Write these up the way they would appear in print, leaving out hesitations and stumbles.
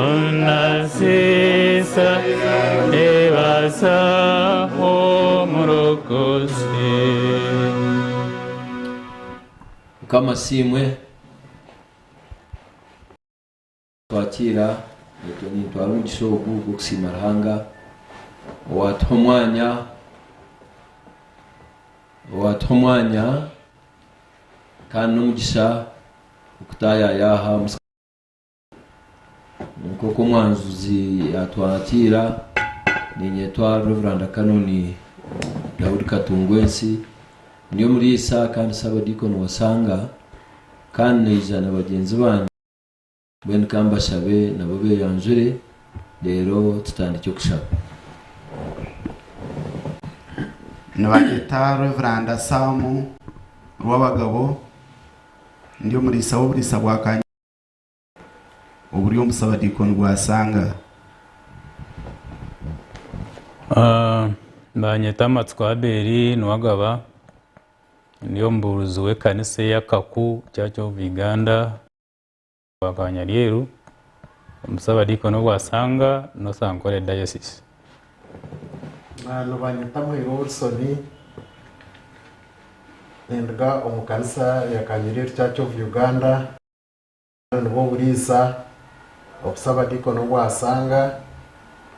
Onasiisa nebaza omurokozi. Mukama asiimwe. Twakiira naitwe nintwara omugisha ogu gw'okusiima Ruhanga owatuha omwanya owatuha omwanya kandi n'omugisha okutaayaaya aha omu Nk'oku omwanjuzi yatwakiira ninyetwa Rev Canon Daudi Katungwensi ndi omuriisa kandi Ssabadiikoni wa Sanga kandi naija na bagyenzi bangye. Mbwenu ka mbashabe nabo beeyanjure, reero tutandikye okushaba. Nibanyeta Rev. Sam Rwabagabo, ndi omuriisa w'oburiisa bwa Kanyariro oburi omu Sabadiikoni bwa Sanga. Nibanyeta Matsiko Abel Nuwagaba, ndi omubuurizi w'ekanisa ey'Akaku Church of Uganda. Bwa Kanyaryeru, Omusabadiikoni obwa Sanga North Ankole Diocese. Nibanyeta Muhairwa Wilson, ninduga omu kanisa ya Kanyaryeru Church of Uganda, nibwo buriisa obusabadiikoni obwa Sanga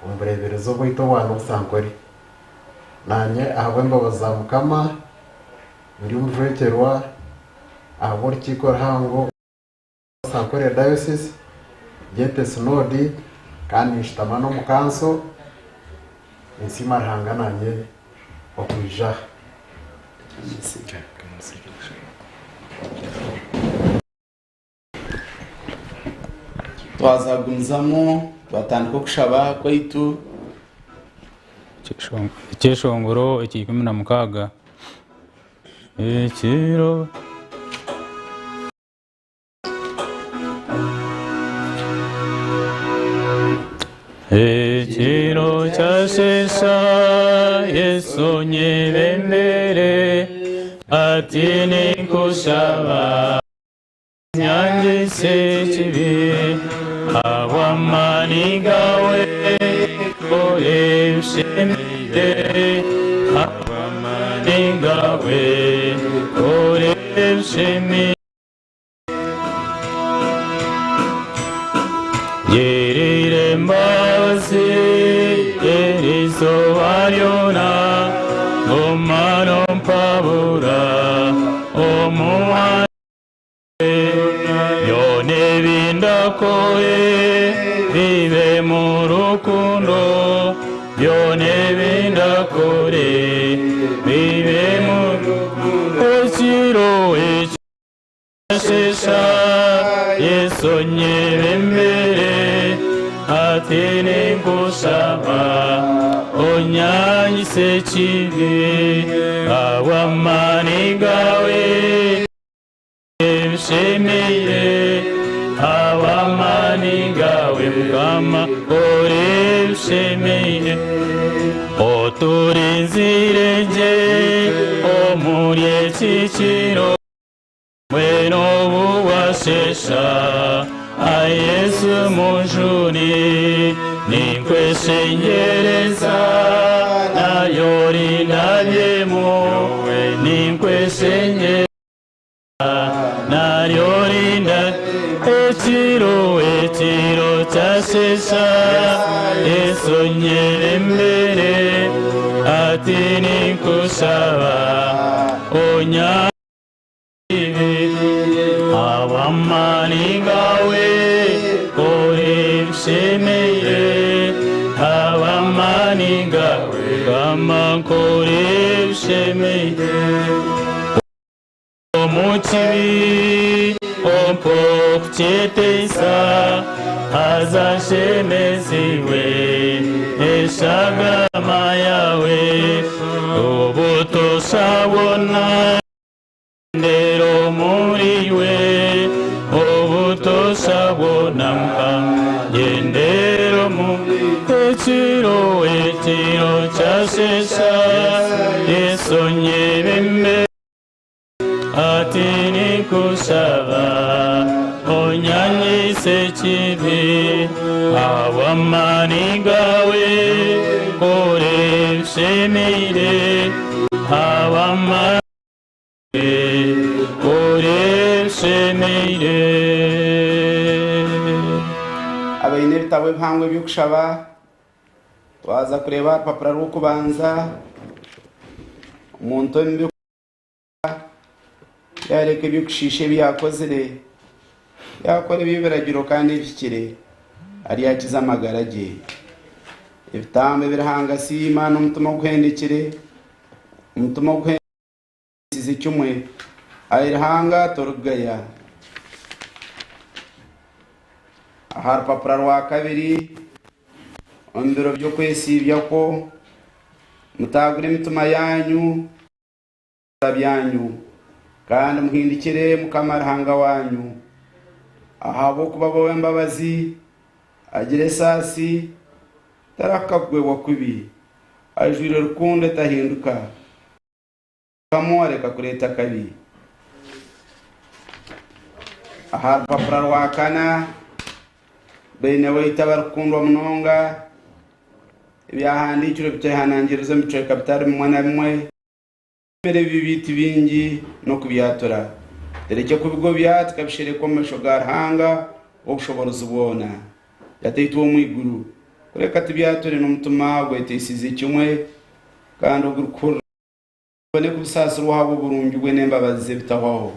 omu bureeberezi obwaitu obwa North Ankole. Naanye ahabw'embabazi za Mukama ndi omujwekyerwa ahabw'orukiiko oruhango. Ankole Diocese, Gyete Synod kandi ninshutama n'omu kanso, ninsiima Ruhanga nanye okwija aha. Twaza kugumizamu twatandika okushaba kwaitu. Ekyeshongoro ekya 16 Ekiro. Ekiro kyashesha Yesu nyebembere ati ninkushaba nyangise ekibi ahabw'amaani gawe kora ebishemeire ahabw'amaani gawe kora ebishemeire. Girira embabazi eri izooba ryona, guma nompabura omuhanda Byona ebi ndakore bibe mu rukundo, byona ebi ndakore bibe mu rukundo. Ekiro eki Shesha Yesu onyebembere ati ninkushaba onyanyise ekibi ahabw'amaani gawe ebishemeire ahabw'amaani gawe Mukama kora ebishemeire oturinzire gye omuri eki kiro. Mbwenu obu bwasheesha, ai Yesu Mujuni, Ninkweshengyereza, naay orindabyemu, Ninkweshengyereza, naay orinda Ekiro, ekiro kyasheesha, Yesu onyebembere, Ati ninkushaba, onya. Ahabw'amaani gaawe kora ebishemeire, ahabw'amaani gaawe Mukama kora ebishemeire. Omu kibi ompe okukyeteisa, haza nshemezibwe eshagama yaawe obutoosha bwona. Ngyendera omuriiwe obutoosha bwona Mukama, ngyendera omu Ekiro, ekiro kyasheesha, Yesu onyebembere, Ati ninkushaba, onyanyise. Ekibi ahabw'amaani gaawe kora ebishemeire ahabw'amaani kora ebishemeire. Abaine ebitabo ebihango eby'okushaba twaza kureeba aha rupapura rw'okubanza omuntu omu Yaareka eby'okushiisha ebi yaakozire, yaakora eby'ebiragiro kandi ebihikire, aryakiza amagara ge. Ebitambo ebi Ruhanga asiima n'omutima oguhendekire, omutima oguhendekisize kimwe, ai Ruhanga torikugaya. Aha rupapura rwa kabiri, omu biro by'okwesiibyakwo, mutaagure emitima yaanyu. byanyu, kandi muhindukire Mukama Ruhanga wanyu, ahabw'okuba aba ow'embabazi, agira esaasi, tarahuka kugwebwa kubi, ajwire rukundo etahinduka, agarukamu areka kureeta akabi. Aha rupapura rwa kana, Beine waitu abarikukundwa munonga, Ebyahandiikirwe bitwehanangiriza omu bicweka bitari bimwe na bimwe. Twemere ebibi byaitu bingi n'okubyatura. Turekye kubigobya tukabishereka omu maisho ga Ruhanga ow'obushoboorozi bwona, Tataitwe ow'omu iguru. Kureka tubyature n'omutima ogweteisiize kimwe kandi ogurikuhurira, tubone kubisaasirwa ahabw'oburungi bwe n'embabazi ze ebitahwaho.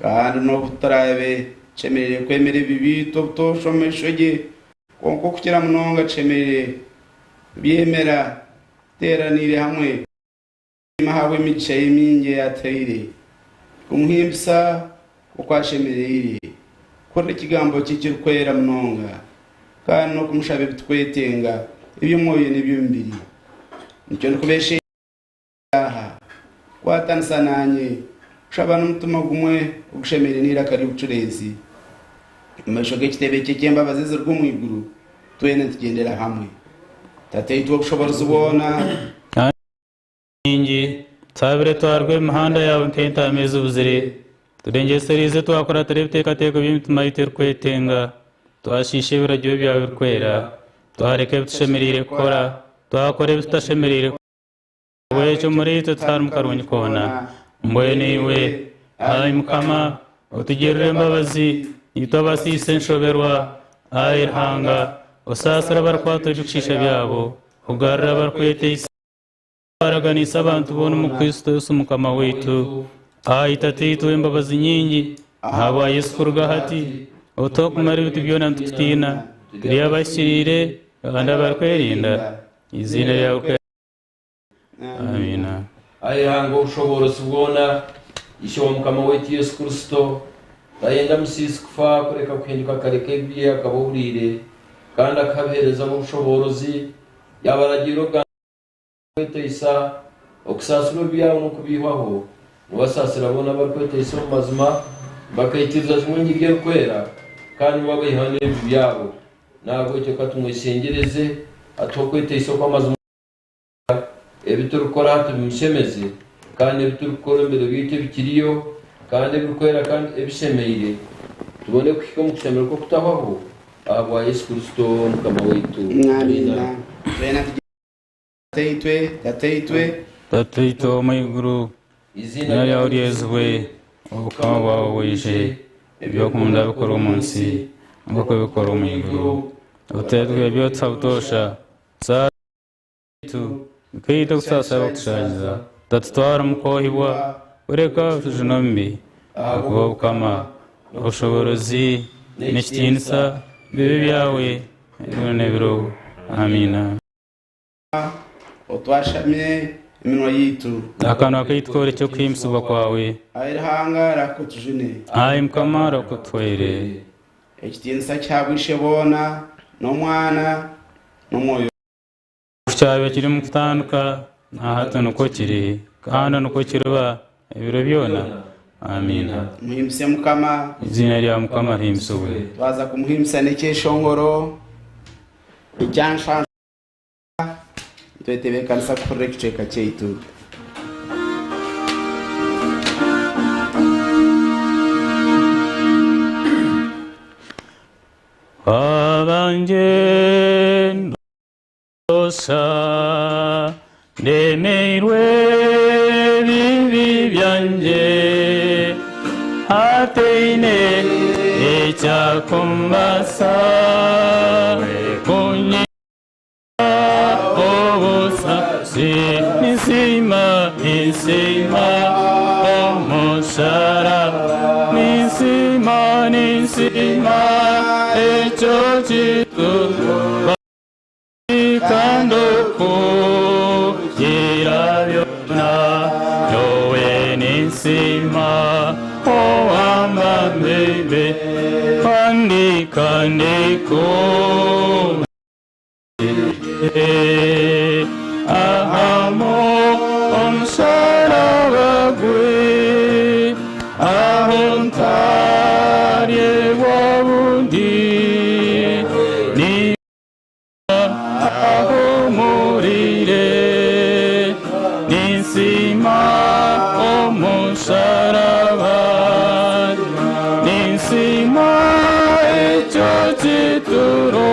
Kandi n'obu turaabe tushemereire kwemera ebibi byaitu obutoosha omu maisho ge, kwonka okukira munonga tushemereire kubyemera tuteeraniire hamwe. Ahabw'emigisha ye mingi ei atuhaire, kumuhimbisa oku ashemereire, kuhurira Ekigambo kye ekirikwera munonga, kandi n'okumushaba ebi turikwetenga eby'omwoyo n'eby'omubiri. Nikyo ndikubeeshengyereza aha, kukwatanisa naanye kushaba n'omutima gumwe ogushemeire n'eiraka ry'obucureezi omu maisho g'ekitebe kye eky'embabazi ezirikuruga omu iguru, twena nitugyendera hamwe. Tataitwe ow'obushoboorozi bwona! Nyingi, tuhabire twarwa emihanda yaawe nk'entaama ezibuzire, Turengyesereize twakuratira ebiteekateeko by'emitima yaitu erikwetenga, twashiisha ebiragiro byawe ebirikwera, twareka ebi tushemereire kukora, twakora ebi tutashemereire kukora. Ahabw'ekyo omuriitwe tiharimu karungi koona. Mbwenu iwe, ai Mukama, otugirire embabazi, itwe abasiisi enshoberwa. Ai Ruhanga, osaasire abarikwatura eby'okushiisha byabo, ogarure abarikweteisa. Waraganiise abantu boona omu Kristo Yesu Mukama waitu. Ai Tataitwe ow'embabazi nyingi, ahabwa Yesu kuruga hati otuhe okumara ebintu byona nitukutiina, turi abahikiriire kandi abarikwerinda eiziina ryawe kwera. Amiina. Ai Ruhanga ow'obushoboorozi bwona, Ishe wa Mukama waitu Yesu Kristo, tayenda musiisi kufa kureka kuhinduka akareka ebibi bye akaba ohuriire, kandi akaha abaheereza be obushoboorozi, yaabaragiira okugamba Kweteisa, okusaasirwa ebibi byabo n'okubiihwaho, niwe asaasira boona abarikweteisa omu mazima, bakaikiriza kimwe engiri erikwera, kandi niwe abaihaho n'ebibi byabo. N'ahabw'ekyo ka tumweshengyereze atuhe okweteisa okw'amazima ebi turikukora hati bimushemeze, kandi ebi turikukora omu biro byaitu ebikiriyo, kandi ebirikwera kandi ebishemeire, tubone kuhika omu kushemererwa okutahwaho ahabwa Yesu Kristo Mukama waitu. Amiina. Tataitwe, Tataitwe. Tataitwe ow'omu iguru, eiziina ryawe ryezibwe, Obukama bwawe bwije, eby'okunda bikorwe omu nsi nk'oku bikorwa omu iguru. Otuhe eby'otuha butoosha, Tusaasire ebintu nkaitwe oku tusaasira abarikutushaariza. Otatutwara omu kwohibwa, kureka otujune omu bibi. Ahakuba Obukama, obushoboorozi, n'ekitiinisa bibe ebyawe ebiro n'ebiro. Amiina. Otwashamye eminwa yaitu. Akanwa kaitu koorekye okuhimbisibwa kwawe. Ai Ruhanga, rahuka otujune. Ai Mukama, rahuka otuhwere. Ekitiinisa kihaabwe Isheboona, n'Omwana, n'Omwoyo. Ku kyabaire kiri omu kutandika, na hati nikwo kiri, kandi nikwo kiriba ebiro byona. Amiina. Muhimbise Mukama. Eiziina rya Mukama rihimbisibwe. Twaza kumuhimbisa n'ekyeshongoro ekya. Nitwetebeekanisa kuhurira ekicweka kyaitu. Wabanje ndosa ndemeirwe bibi byanje hateine ekyakumbasa kunyi obusasi nisima nisima omusaraba nisima nisima ekyo kituba kandi okugira byona nyowe nisima owambambebe kandi kandi ku ahamo omusaraba gwe aho ntarye wabundi ni ahumurire nisima omusaraba nisima ekyo kituro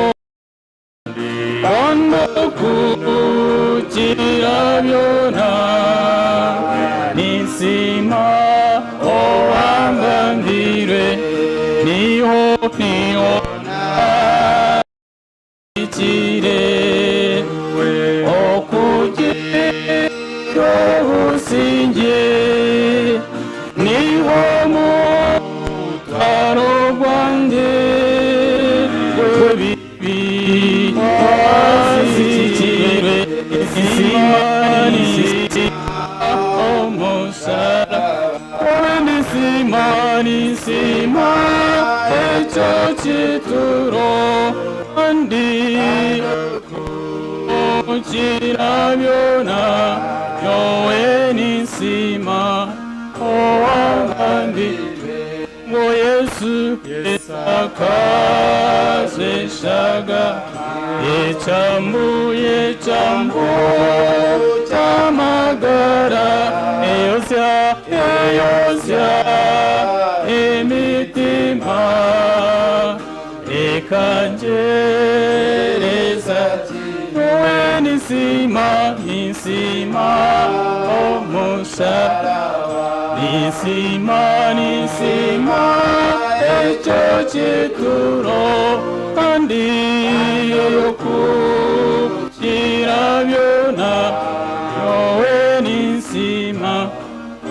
kukira byona nisima owambambirwe niho niho nakire okugira obusinge niho mutwaro gwange gwebibi wazikirwe isima nisima omusaraba nisima nisima ekyo kituro kandi kukira byona nyowe nisima owabandi ngo Yesu akazeshaga ekyambu ekyambu kyamagara eyosya eyosya emitima ekanjereza nyowe nisima nisima omusaraba nisima nisima ekyo kituro kandi okukira byona nyowe nisima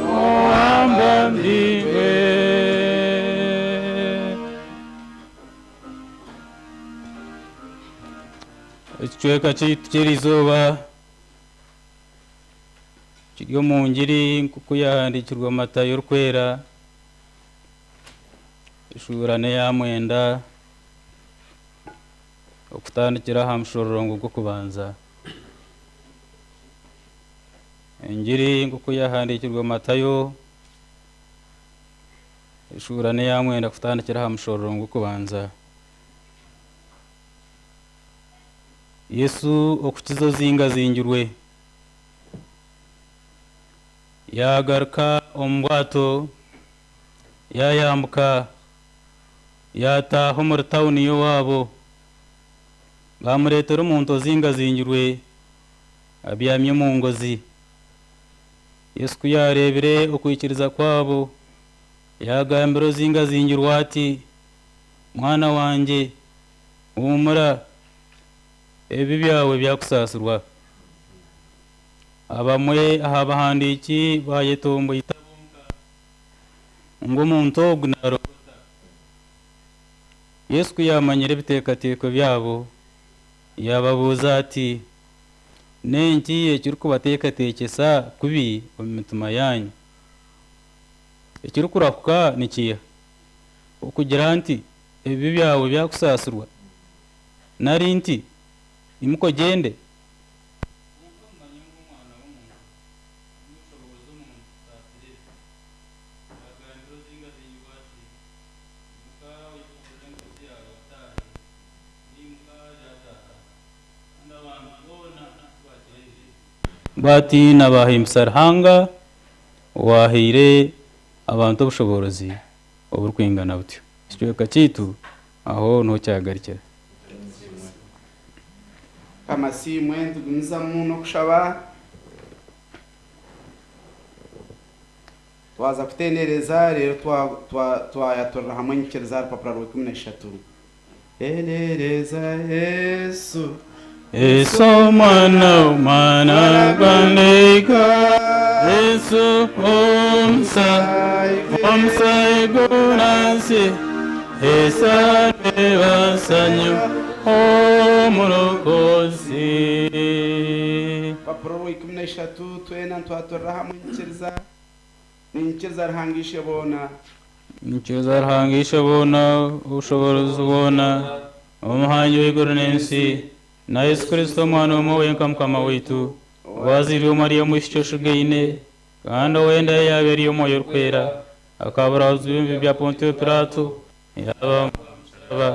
owambambirwe. Ekicweka kyaitu ky'erizooba kiri omu ngiri nk'oku yahandiikirwe Matayo orikwera eshuura n'eya mwenda okutandikira aha mushororongo gw'okubanza. Engiri nk'oku yahandiikirwe Matayo eshuura n'eya mwenda kutandikira aha mushororongo gw'okubanza. Yesu okukiza ozingazingirwe yagaruka omu bwato yayambuka yataaha omuri tawuni y'owaabo bamureetera omuntu ozingazingirwe abyamye omu ngozi. Yesu ku yareebire okwikiriza kwabo yagambira ozingazingirwe ati, mwana wangye humura ebi byawe byakusaasirwa. Abamwe aha bahandiiki bayetomboita bonka ngu omuntu ogu narogota. Yesu ku yamanyire ebiteekateeko byabo yababuuza ati, n'enki ekirikubateekateekyesa kubi omu mitima yanyu? Ekirikurahuka nikiiha? Okugira nti ebibi byawe byakusaasirwa nari nti imuka ogyende? Kwonka mumanye ngu Omwana w'omuntu aine obushoboorozi omu kusaasira ebibi. Yaagambira ozingazingirwe ati, Imuka oyekorere engozi yaawe otaahe. Yaimuka yaataaha, kandi abantu boona ku baakireebire, baatiina baahimbisa Ruhanga owaahaire abantu obushoboorozi oburikwingana butyo. Ekicweka kyaitu Aho niho kyagarukira. Kamasiimwe nitugumizamu n'okushaba. Twaza kutendereza rero twayaturira hamwe enyikiriza aha rupapura rwa 13. Tendereza Yesu. Yesu omwana omwana gwandika Yesu omusa omusayi gunansi Yesu basanyu omurokozi. Rupapuro rwa 13 twena nitwaturira hamwe enyikiriza. Ninyikiriza Ruhanga ishe boona. Ninyikiriza Ruhanga ishe boona, obushoboorozi bwona, omuhangi w'eiguru n'ensi, na Yesu Kristo omwana omwe wenka Mukama waitu, owazairwe Mariya omwishiki oshugaine, kandi ow'enda ye yaaba eri Omwoyo Orikwera, akaburabuzibwa ebibi bya Pontio Pilaato, yaabambwa aha musharaba,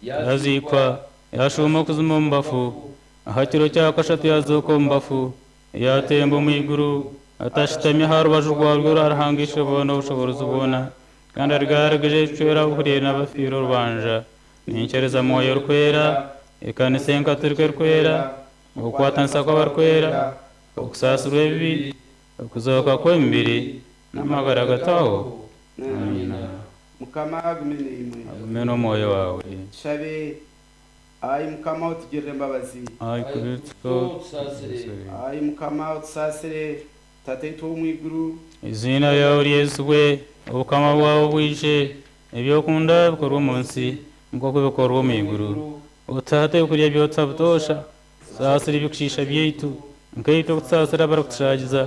yaaziikwa, yaashuuma okuzimu omu bafu, aha kiro kya kashatu yaazooka omu bafu, yaatemba omu iguru, atashutami aha rubaju rwa ruryo rwa Ruhanga Isheboona obushoboorozi bwona, kandi arigaarugije ebicwero abahuriire n'abafiire orubanja. Ninkyereza Mwoyo Orikwera, ekanisa enkaturika erikwera, okukwatanisa kw'abarikwera, okusaasirwa ebibi, okuzooka kw'emibiri, n'amagara agatahwaho. Amiina. Mukama agume naimwe. Agume n'omwoyo waawe. Tushabe. Ai Mukama otugirire embabazi. Ai Kristo otusaasire. Ai Mukama otusaasire. Tataitwe ow'omu iguru. Eiziina ryawe ryezibwe, obukama bwawe bwije, ebi okunda bikorwe omu nsi nk'oku bikorwa omu iguru. Otuhe ebyokurya byotsa butoosha, tusaasire eby'okushiisha byaitu, nkaitwe oku tusaasira abarikutushaagiza,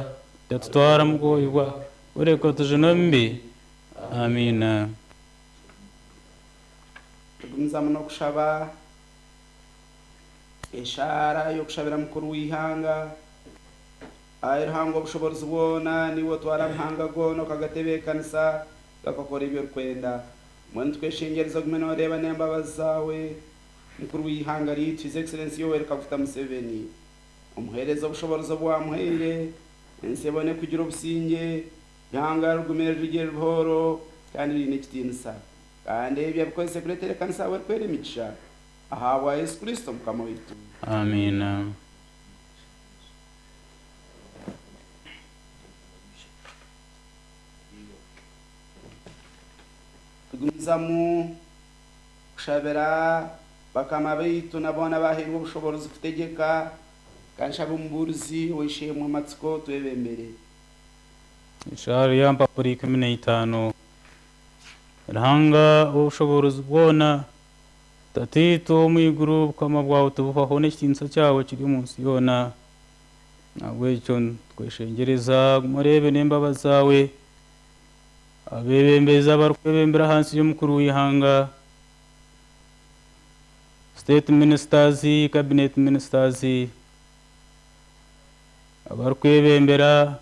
otatutwara mu kwohibwa, kureka otujune omu bibi. Amiina. Tugumizamu n'okushaba eshaara y'okushabira mukuru w'eihanga. Ai Ruhanga obushoboorozi bwona, niiwe otwara amahanga goona okagatebeekanisa gakakora ebi orikwenda. Mbwenu nitukweshengyereza ogume nooreeba n'embabazi zaawe mukuru w'eihanga ryaitu His Excellency Yoweri Kaguta Museveni. Omuheereze obushoboorozi obu waamuhaire, ensi ebone kugira obusingye, eihanga rigume riri buhooro kandi riine ekitiinisa. Kandi ebi abikozese kureetera ekanisa yaawe erikwera emigisha, ahabwa Yesu Kristo Mukama waitu. Amiina. Tugumizamu kushabira bakama baitu na boona abahairwe obushoboorozi kutegyeka, kandi nshaba omubuurizi ow'eishe-emwe Matsiko twebembere. Eshaara ya mpapura 15. Ruhanga ow'obushoboorozi bwona, Tataitwe ow'omu iguru, obukama bwawe tibuhwaho n'ekitiinisa kyawe kiri omu nsi yoona. Nahabwekyo nitukweshengyereza guma oreebe n'embabazi zaawe abeebembezi abarikwebembera ahansi y'omukuru w'eihanga, state ministers, cabinet ministers, abarikwebembera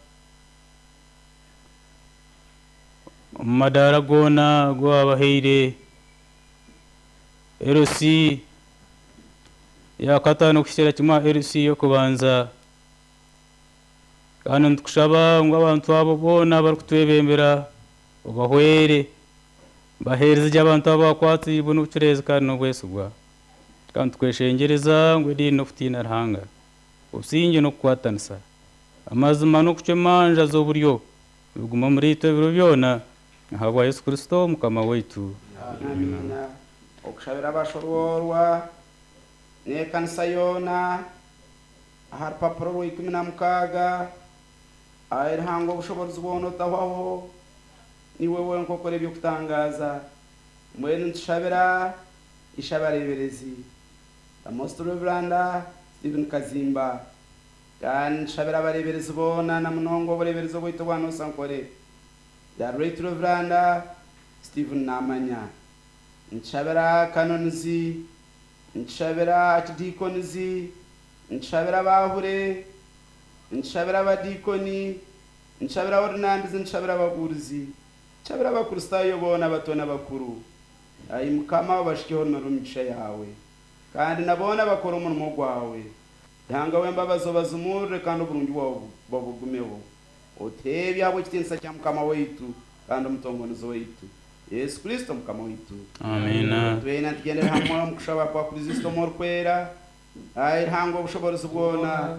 omu madaara goona agu waabahaire, LC ya kataano kuhikira kimwe aha LC y'okubanza. Kandi nitukushaba ngu abantu abo boona abarikutwebembera obahwere, baheereze gye abantu abu bakwatiibwe n'obucureezi kandi n'obwesigwa. Kandi nitukweshengyereza ngu ediini n'okutiina Ruhanga, obusingye n'okukwatanisa, amazima n'okucwa emanja z'oburyo bigume omuriitwe ebiro byona, ahabwa Yesu Kristo Mukama waitu. Amiina. Okushabira abashorworwa n'ekanisa yoona aha rupapuro rwa 16. Ai Ruhanga obushoboorozi bwona otahwaho, niiwe wenka okora eby'okutangaaza. Mbwenu nitushabira Ishabareeberezi, The Most Reverend Stephen Kazimba, kandi nitushabira abareeberezi boona na munonga obureeberezi obwaitu obwa North Ankole, The Right Reverend Stephen Namanya. Nitushabira Canons, nitushabira Archdeacons, nitushabira abahure, nitushabira abadiikoni, nitushabira ordinands, nitushabira ababuurizi, nitushabira Abakristaayo boona abato n'abakuru. Ai Mukama, obashukyeho orume rw'emigisha yaawe, kandi na boona abakora omurimo gwawe. Ruhanga w'embabazi obazumuurire kandi oburungi bwawe babugumeho. Otuhe ebyo ahabw'ekitiinisa kya Mukama waitu kandi Omutongonizi waitu. Yesu Kristo Mukama waitu. Amina. Twena tugendere hamwe omu kushaba kwa Kristo omurikwera, ayi Ruhanga obushoboorozi bwona.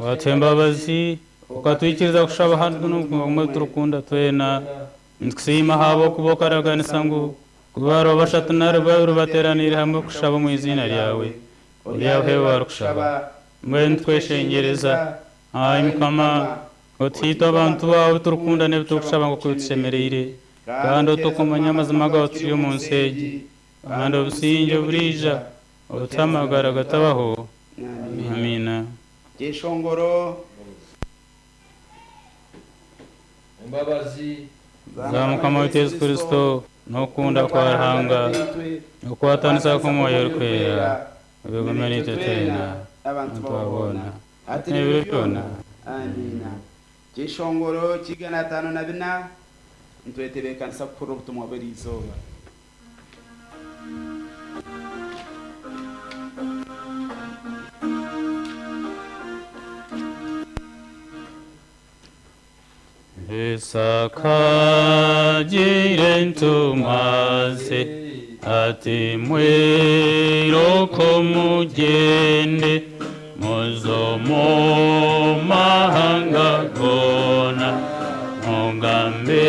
Watuha embabazi ukatwikiriza kushaba hanu n'obumwe turukunda twena. Nitukusiima ahabw'okuba okaraganisa ngu kuba hariho bashatu nari babiri bateeraniire hamwe kushaba omu izina ryawe, oryabaheebwa barikushaba. Mbwenu nitweshengyereza, ayi Mukama, otuhiite abantu baawe turukunda n'ebi turikushaba nk'oku bitushemereire, kandi otukumanya amazima gawe turi omu nsi egi, kandi obusingye oburiija otuhe amagara gatabaho. Amiina. Kyeshongoro. Embabazi za Mukama waitu Yesu Kristo n'okukunda kwa Ruhanga okwatanisa kw'Omwoyo Orikwera bigume naitwe twena abantu abantu babona babona ati n'ebiro n'ebiro byona. byona. Amina. Kyeshongoro kigana atano na bina ntwetebeekanisa kuhurira obutumwa bw'eriizooba. Isakagire ntumaze ati mwiroko mugende muzo mu mahanga gona mugambe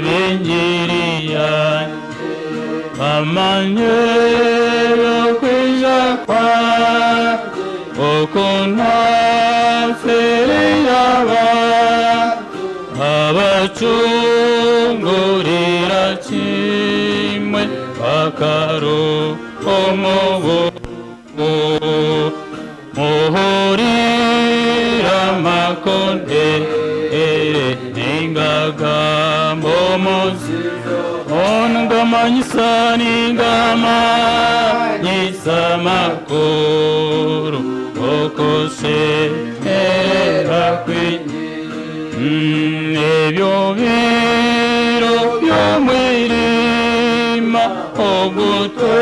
b'enjiri yanjye bamanye kwija kwanjye ukunaferiye abantu abacungurira kimwe bakaruha umubugu muhurira amakondere n'ingagambo muzizo ongamanyisa ningamanyisa amakuru okuseera kwingi. Ebyo biro by'omwirima ogutwe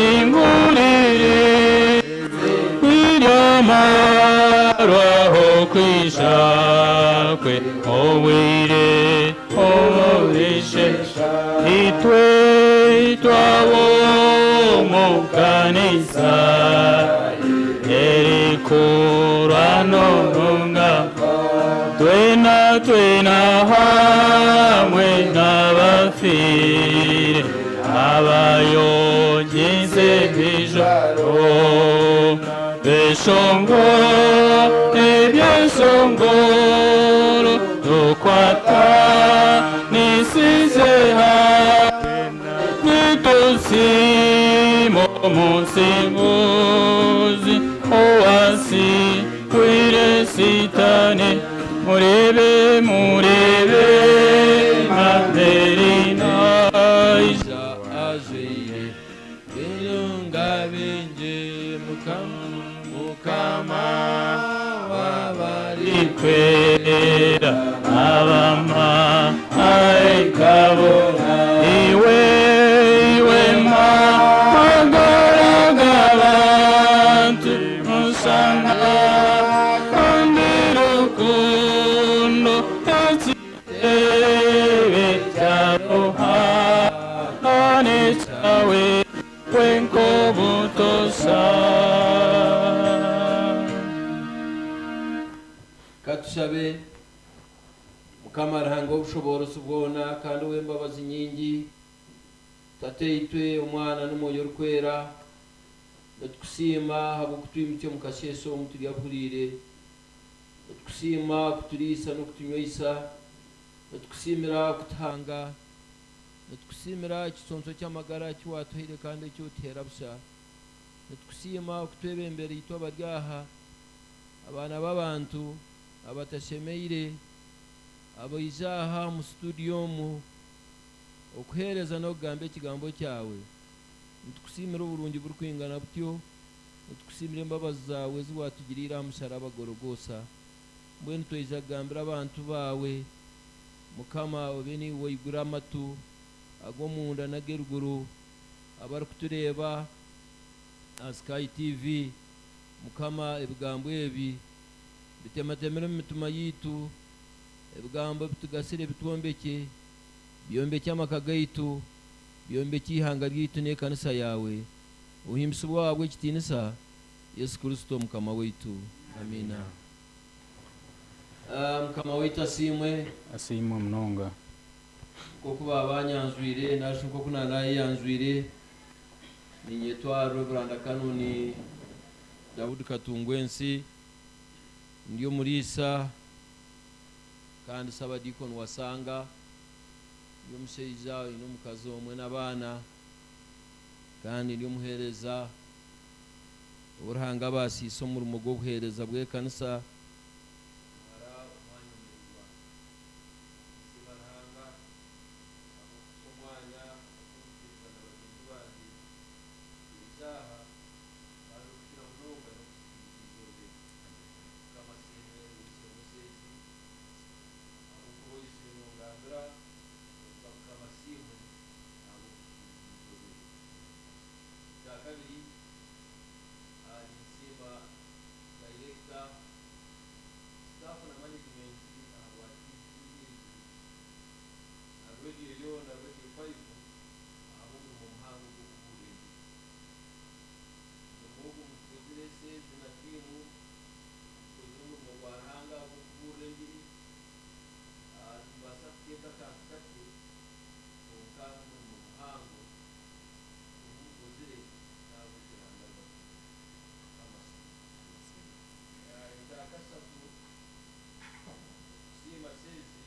ingurire iryamarwaho kwishakwe obwire oburishe itwe twabo mu kanisa erikurwa n'orunga twena twena hamwe n'abafire abayogize ijoro beshongo ebyeshongoro tukwata nisize hamwe nitusimo omusinguzi owasi kwire sitani murebe murebe mamerina Aija ajwire birunga bingi Mukama Mukama wabari kwera abama aikabo iwe iwe magaragabantu musanga kandi rukundo ekitebe kya Ruhanga cyawe wenkobutosa. Katushabe Mukama Ruhanga w'obushoboorozi bwona kandi ow'embabazi nyingi, Tataitwe, Omwana n'Omwoyo Orikwera, nitukusiima ahabw'okutwimutsya omu kasheeshe omu turi abahuriire, nitukusiima kuturiisa n'okutunyweisa, nitukusiimira kutuhanga, nitukusiimira ekisonso ky'amagara eki watuhaire kandi eki otuheera busha, nitukusiima okutwebembera itwe abari aha, abaana b'abantu abatashemeire, abaija aha mu studio omu okuheereza n'okugamba ekigambo kyawe. Nitukusiimira oburungi burikwingana butyo, nitukusiimira embabazi zaawe ezi watugiriire aha musharaba Gorogosa. Mbwenu twaija kugambira abantu baawe, Mukama obe niiwe waigura amatu ag'omunda n'ag'eruguru, abarikutureeba aha Sky TV, Mukama ebigambo ebi bitematemere omu mitima yaitu, ebigambo bitugasire bitwombekye, Byombekye amaka gaitu, byombekye eihanga ryaitu n'ekanisa yaawe. Ohimbisibwe ohabwe ekitiinisa Yesu Kristo Mukama waitu. Amiina. Mukama waitu asiimwe. Asiimwe munonga. Nk'oku baabanyanjwire nari shi nk'oku naanayeyanjwire, niinyetwa Rev. Canon Daudi Katungwensi, ndi omuriisa kandi Sabadiikoni wa Sanga, ndi omushaija oine omukazi omwe n'abaana kandi ndi omuheereza ou Ruhanga abaasiise omurimo gw'obuheereza bw'ekanisa kumara omwanya muraingwa. Ninsiima Ruhanga ahabw'okutuha omwanya gw'okwikiriza na bagyenzi bangye kwija aha kandi okukira munonga n'okusiima eizooba eri. Mukama asiimwe ow'eishe-emwe Seezi ahabw'okuba oizire nongambira kwonka Mukama asiimwe ahabw'okutuhikiiriza eizooba eri. Ekyakabiri, ninsiima dayirekita, sitaafu na manegimenti ahabwa TV egi na rediyo yoona, Radio Five, ahabw'omurimo muhango ogw'okubuurira engiri. Omurimo ogu mugukozire Seezi na tiimu, mukozire omurimo gwa Ruhanga ahabw'okubuurira engiri. Nimubaasa kukeeta akantu kakye kwonka n'omurimo muhango ogu mukozire n'ahabw'ekyo Ruhanga abasiime. Mukama asiimwe. Ekyakashatu, okusiima Seezi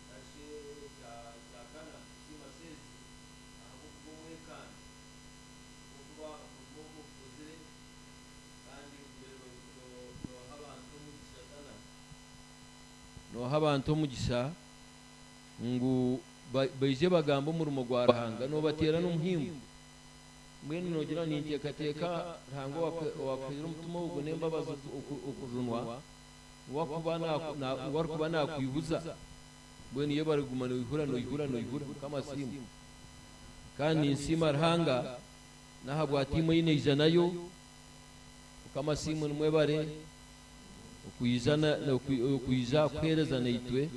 nari shi ekyakana, okusiima Seezi ahabw'okuba omwekambi, ahabw'okuba omurimo ogu ogukozire kandi ogumire nooha abantu omugisha sana, nooha abantu omugisha ngu baije bagambe omurimo gwa Ruhanga noobateera n'omuhimbo. Mbwenu noogira ngu ninteekateeka Ruhanga owaakuhaire omutima ogwo n'embabazi okujunwa niwe arikuba naakwihuza? Mbwenu yebare kuguma noihura noihura noihura. Mukama asiimwe. Kandi ninsiima Ruhanga n'ahabwa tiimu ei naija nayo. Mukama asiimwe nimwebare okwija kuheereza naitwe.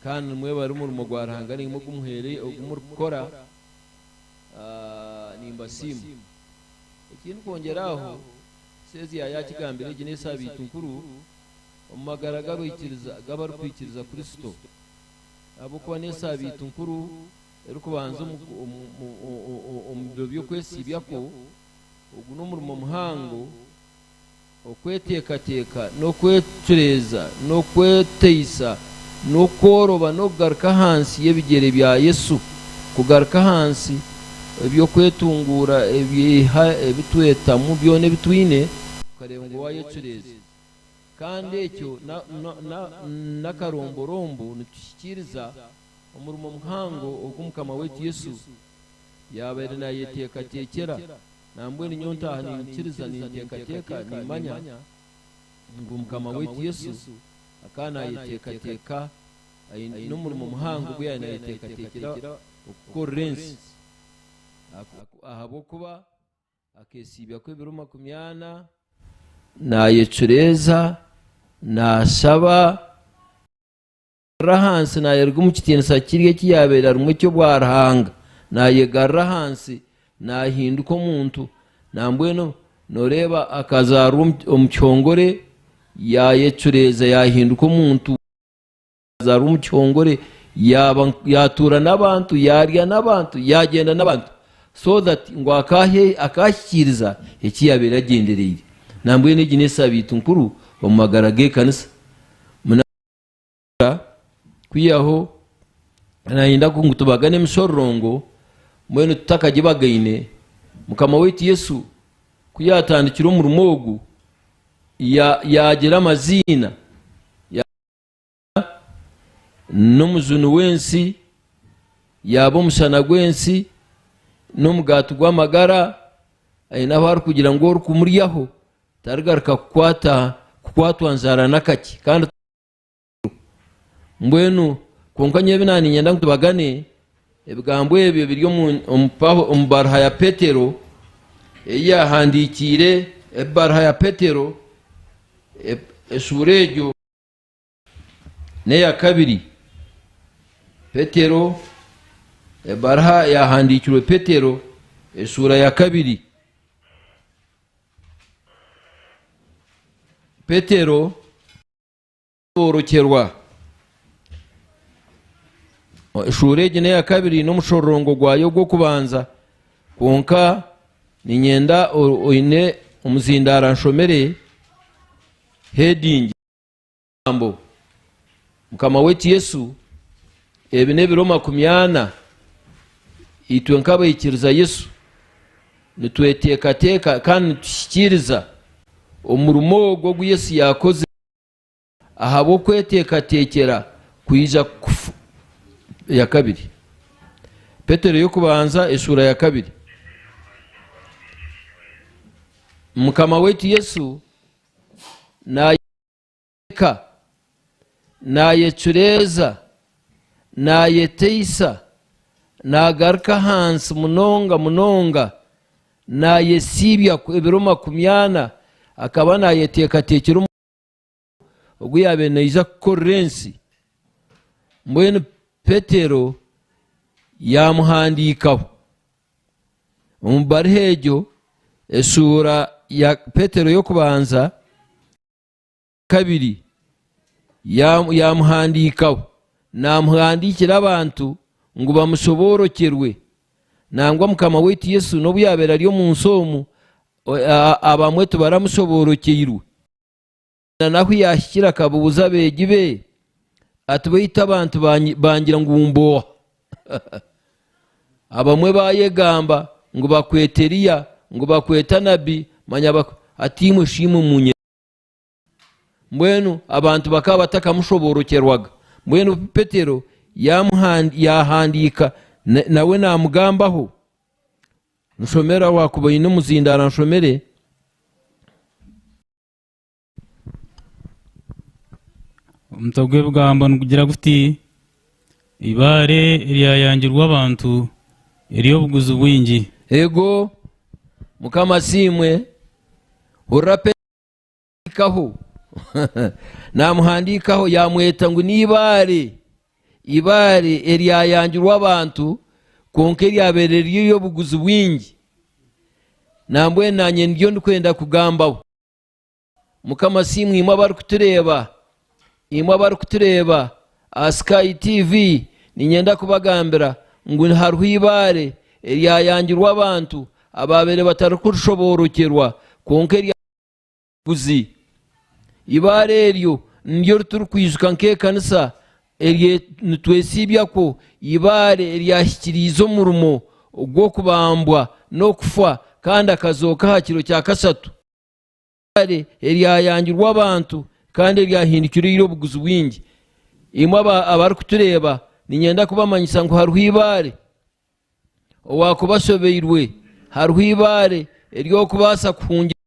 Kandi nimwebare omurimo gwa Ruhanga naimwe ogu murikukora. Nimbasiima. Ekindi kwongyera aho, Seezi yaakigambire egi n'esaabiiti nkuru omu magara g'abarikwikiriza Kristo, ahabw'okuba n'esaabiiti nkuru erikubanza omu biro by'okwesiibyakwo. Ogu n'omurimo muhango okweteekateeka n'okwecureeza n'okweteisa n'okworoba n'okugaruka ahansi y'ebigyere bya Yesu, kugaruka ahansi eby'okwetunguura ebitwetamu byona ebi twine, okareeba ngu waayecureeza. Kandi ekyo n'akaromborombo nituhikiiriza omurimo muhango ogu Mukama waitu Yesu yaabaire naayeteekateekyera. Nambwenu nyowe ntaaha niinyikiriza, ninteekateeka, nimmanya ngu Mukama waitu Yesu akaba naayeteekateeka n'omurimo muhango ogu yaabaire naayeteekateekyera okukorera ensi, ahabw'okuba akeesiibyakwo ebiro makumyana naayecureeza, naashaba. Naayegarura ahansi, naayeruga omu kitiinisa kiri eki yaabaire arimu eky'obwaruhanga, naayegarura ahansi, naahinduka omuntu. Nambwenu nooreeba akazaarwa omu kihongore, yaayecureeza yaahinduka omuntu, yaazaarwa omu kihongore, yaaba yaatuura n'abantu, yaarya n'abantu, yaagyenda n'abantu so that ngu akaahikiiriza eki yaabaire agyendereire. Nambwenu egi n'esaabiiti nkuru omu magara g'ekanisa. Kwihaho nayenda ngu tubagane emishororongo mbwenu tutakagibagaine. Mukama waitu Yesu ku yaatandikire omurimo ogu, yaagira amaziina n'omujuni w'ensi, yaaba omushana gw'ensi, n'omugaati gw'amagara, aine ahu arikugira ngu orikumuryaho tarigaruka kukwatwa njara n'akakye. Kandi Mbwenu kwonka nyowe ebi naaniinyenda ngu tubagane, ebigambo ebyo biri omu baruha ya Petero ei yaahandiikiire, ebaruha ya Petero eshuura egyo n'eya kabiri. Petero, ebaruha yahandiikirwe Petero, eshuura ya kabiri. Petero borokyerwa. Eshuura egi n'eya kabiri n'omushororongo gwayo ogw'okubanza kwonka niinyenda oine omuzindaaro anshomere heading. Ebigambo Mukama waitu Yesu, ebi n'ebiro 40 itwe nk'abaikiriza Yesu nitweteekateeka kandi nituhikiiriza omurimo ogu ogu Yesu yaakozire ahabw'okweteekateekyera kwija kufa. Ya kabiri. Petero y'okubanza eshuura ya kabiri. Mukama waitu Yesu Naayeka, naayecureeza, naayeteisa, naagaruka ahansi munonga munonga, naayesiibya ebiro makumyana, akaba naayeteekateekyera omurimo ogu yaabaire naija kukorera ensi. Mbwenu Petero yaamuhandiikaho. Omu baruha egyo, eshuura ya Petero y'okubanza, kabiri yaamuhandiikaho, naamuhandiikira abantu ngu bamushoboorokyerwe. Nangwa Mukama waitu Yesu n'obu yaabaire ari omu nsi omu, abamwe tibaramushoboorokyeirwe. N'ahu yaahikire akabuuza abeegi be ati, Beitu abantu bangira ngu mba oha? Abamwe baayegamba ngu bakweta Eliya, ngu bakweta nabi, manya ati imwe shi imwe munyeta. Mbwenu abantu bakaba batakamushoborokyerwaga. Mbwenu Petero yaahandiika nawe naamugambaho. Nshomera waakuba oine omuzindaaro anshomere. Omutwe gw'ebigambo nigugira guti, Eibaare eryayangirwe abantu ery'obuguzi bwingi. Ego, Mukama asiimwe. Hurira Petero naamuhandiikaho yaamweta ngu n'eibaare, eibaare eryayangirwe abantu kwonka eryabaire riri ery'obuguzi bwingi. Nambwenu naanye niryo ndikwenda kugambaho. Mukama asiimwe imwe abarikutureeba, imwe abarikutureeba aha Sky TV, niinyenda kubagambira ngu hariho eibaare eryayangirwe abantu abaabaire batarikurishoboorokyerwa kwonka eryaguzi. Eibaare eryo niryo riturikwijuka nk'ekanisa nitwesiibyakwo eibaare eryahikiriize omurimo gw'okubambwa n'okufa kandi akazooka aha kiro kya kashatu. Eibaare eryayangirwe abantu kandi eryahindukire ery'obuguzi bwingi. Imwe abarikutureeba, niinyenda kubamanyisa ngu hariho eibaare. Owaakuba ashobeirwe, hariho eibaare ery'okubaasa kuhungira,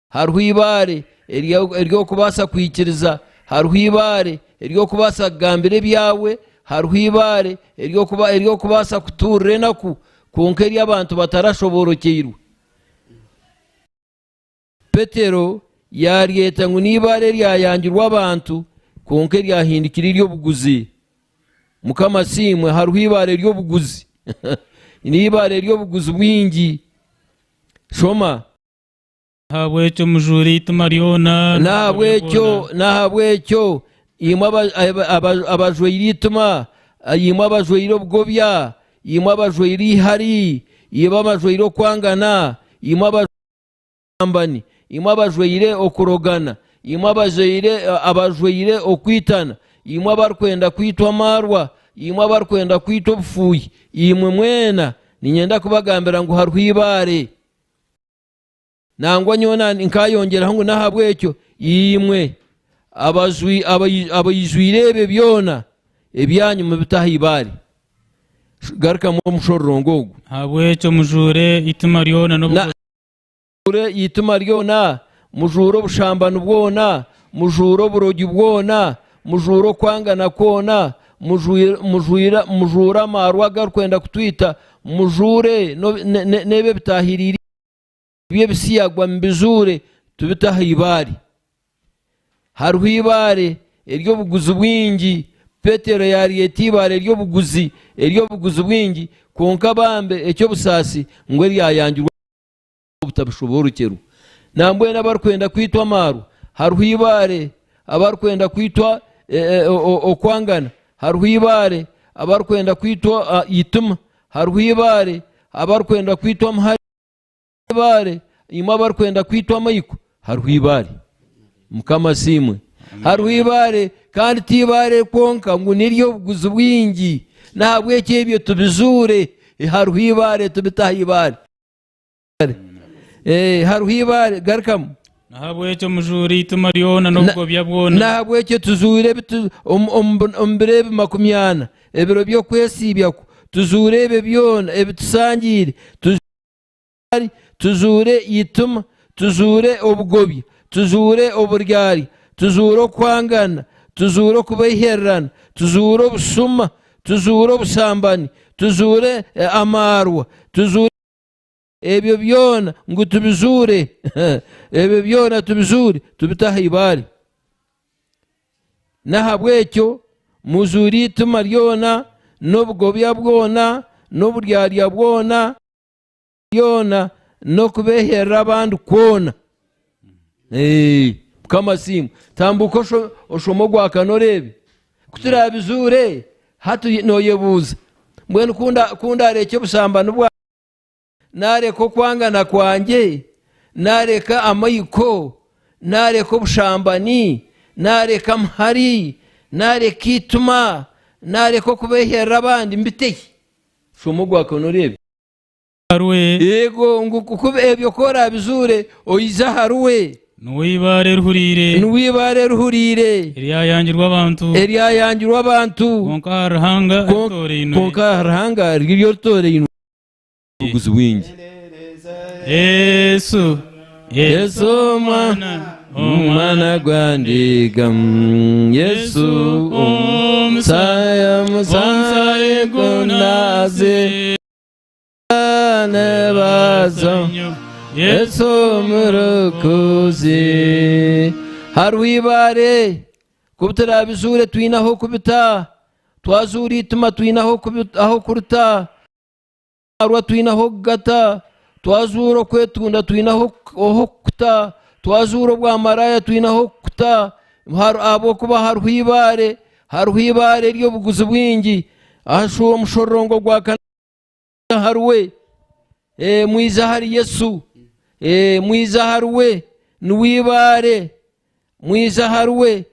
hariho eibaare ery'okubaasa kwikiriza, hariho eibaare ery'okubaasa kugambira ebyawe, hariho eibaare ery'okubaasa kutuurira enaku, kwonka eri abantu batarashoboorokyeirwe. Petero yaaryeta ngu n'eibaare eryayangirwe abantu, kwonka eryahindukire ery'obuguzi. Mukama asiimwe, hariho eibaare ry'obuguzi. N'eibaare ry'obuguzi bwingi. Shoma. N'ahabw'ekyo mujuure eitima ryona N'ahabw'ekyo, n'ahabw'ekyo, imwe abajwaire eitima, imwe abajwaire obugobya, imwe abajwaire eihari, imwe abajwaire okwangana, imwe abajwaire obushambani, imwe abajwaire okurogana, imwe abajwaire abajwaire okwitana, imwe abarikwenda kwitwa amaarwa, imwe abarikwenda kwitwa obufuuhi, imwe mwena niinyenda kubagambira ngu hariho eibaare. Nangwa nyowe nkaayongyeraho ngu n'ahabw'ekyo imwe abaijwire ebyo byona ebyanyu mubite aha ibaare. Garukamu omushororongo ogu. Ahabw'ekyo mujuure eitima ryona n'obugozi. Mujuure eitima ryona, mujuure obushambani bwona, mujuure oburogi bwona, mujuure okwangana kwona, mujuure amaarwa agarikwenda kutwita, mujuure n'ebi ebitaahiriire eby'ebisiyagwa mubijuure tubite aha ibaare. Hariho eibaare ery'obuguzi bwingi. Petero yaaryeta eibaare ry'obuguzi, ery'obuguzi bwingi, kwonka bambe eky'obusaasi ngu eryayangirwa obutabishoboorokyerwa. Nambwenu abarikwenda kwitwa amaarwa, hariho eibaare, abarikwenda kwitwa okwangana, hariho eibaare, abarikwenda kwitwa eitima, hariho eibaare, abarikwenda kwitwa amahare, Eibaare, imwe abarikwenda kwitwa amaiko, hariho eibaare. Mukama asiimwe. Hariho eibaare, kandi ti eibaare kwonka ngu n'ery'obuguzi bwingi. N'ahabw'ekyo ebyo tubizuure, hariho eibaare, tubite aha ibaare. Eh, hariho eibaare, garukamu. Nahabwekyo mujuure eitima ryona n'obugobya bwona. Nahabwekyo tuzuure ebi omu biro ebi makumyana, ebiro by'okwesiibyakwo, tuzuure ebyo byona ebitusangiire, tuzuure eitima, tuzuure obugobya, tuzuure oburyarya, tuzuure okwangana, tuzuure okubeihererana, tuzuure obushuma, tuzuure obushambani, tuzuure amaarwa, tuzuure Ebyo byona ngu tubizuure, ebyo byona tubizuure, tubite aha ibaare. N'ahabw'ekyo muzuure eitima ryona n'obugobya bwona n'oburyarya bwona byona n'okubeeherera abandi kwona. Mukama asiimwe. Tambuuka oshome ogwa kana oreebe. Ku turaabizuure, hati nooyebuuza, mbwenu ku ndaarekye obushambani bwangye, Naareka okwangana kwangye, naareka amaiko, naareka obushambani, naareka amahari, naareka eitima, naareka okubeiherera abandi, mbite hi? Shoma ogwa kana oreebe. Ahariwe. Eego, ngu ku ebyo ku oraabizuure, oije ahariwe. Niwe eibaare erihuriire. Niwe eibaare erihuriire. Eryayangirwa abantu. Eryayangirwa abantu. Kwonka ahari Ruhanga eritoorainwe. Kwonka ahari Ruhanga riri eritoorainwe. Obuguzi bwingi. Yesu, Yesu omwana, omwana gwa ndiga, Yesu omusaya, omusaya gunaze nebaza Yesu omurokozi. Hariho ibaare ku turabizuure twine aho kubita, twazuura eitima twine aho kurita. Twazaarwa twine ah'okugata, twazuura okwetunda twine ah'okukuta, twazuura obwamaraaya twine ah'okukuta, ahabw'okuba hariho eibaare, hariho eibaare ery'obuguzi bwingi. Omushororongo gwa kana ahariwe, mwije ahari Yesu, mwije ahariwe, niwe eibaare, mwije ahariwe,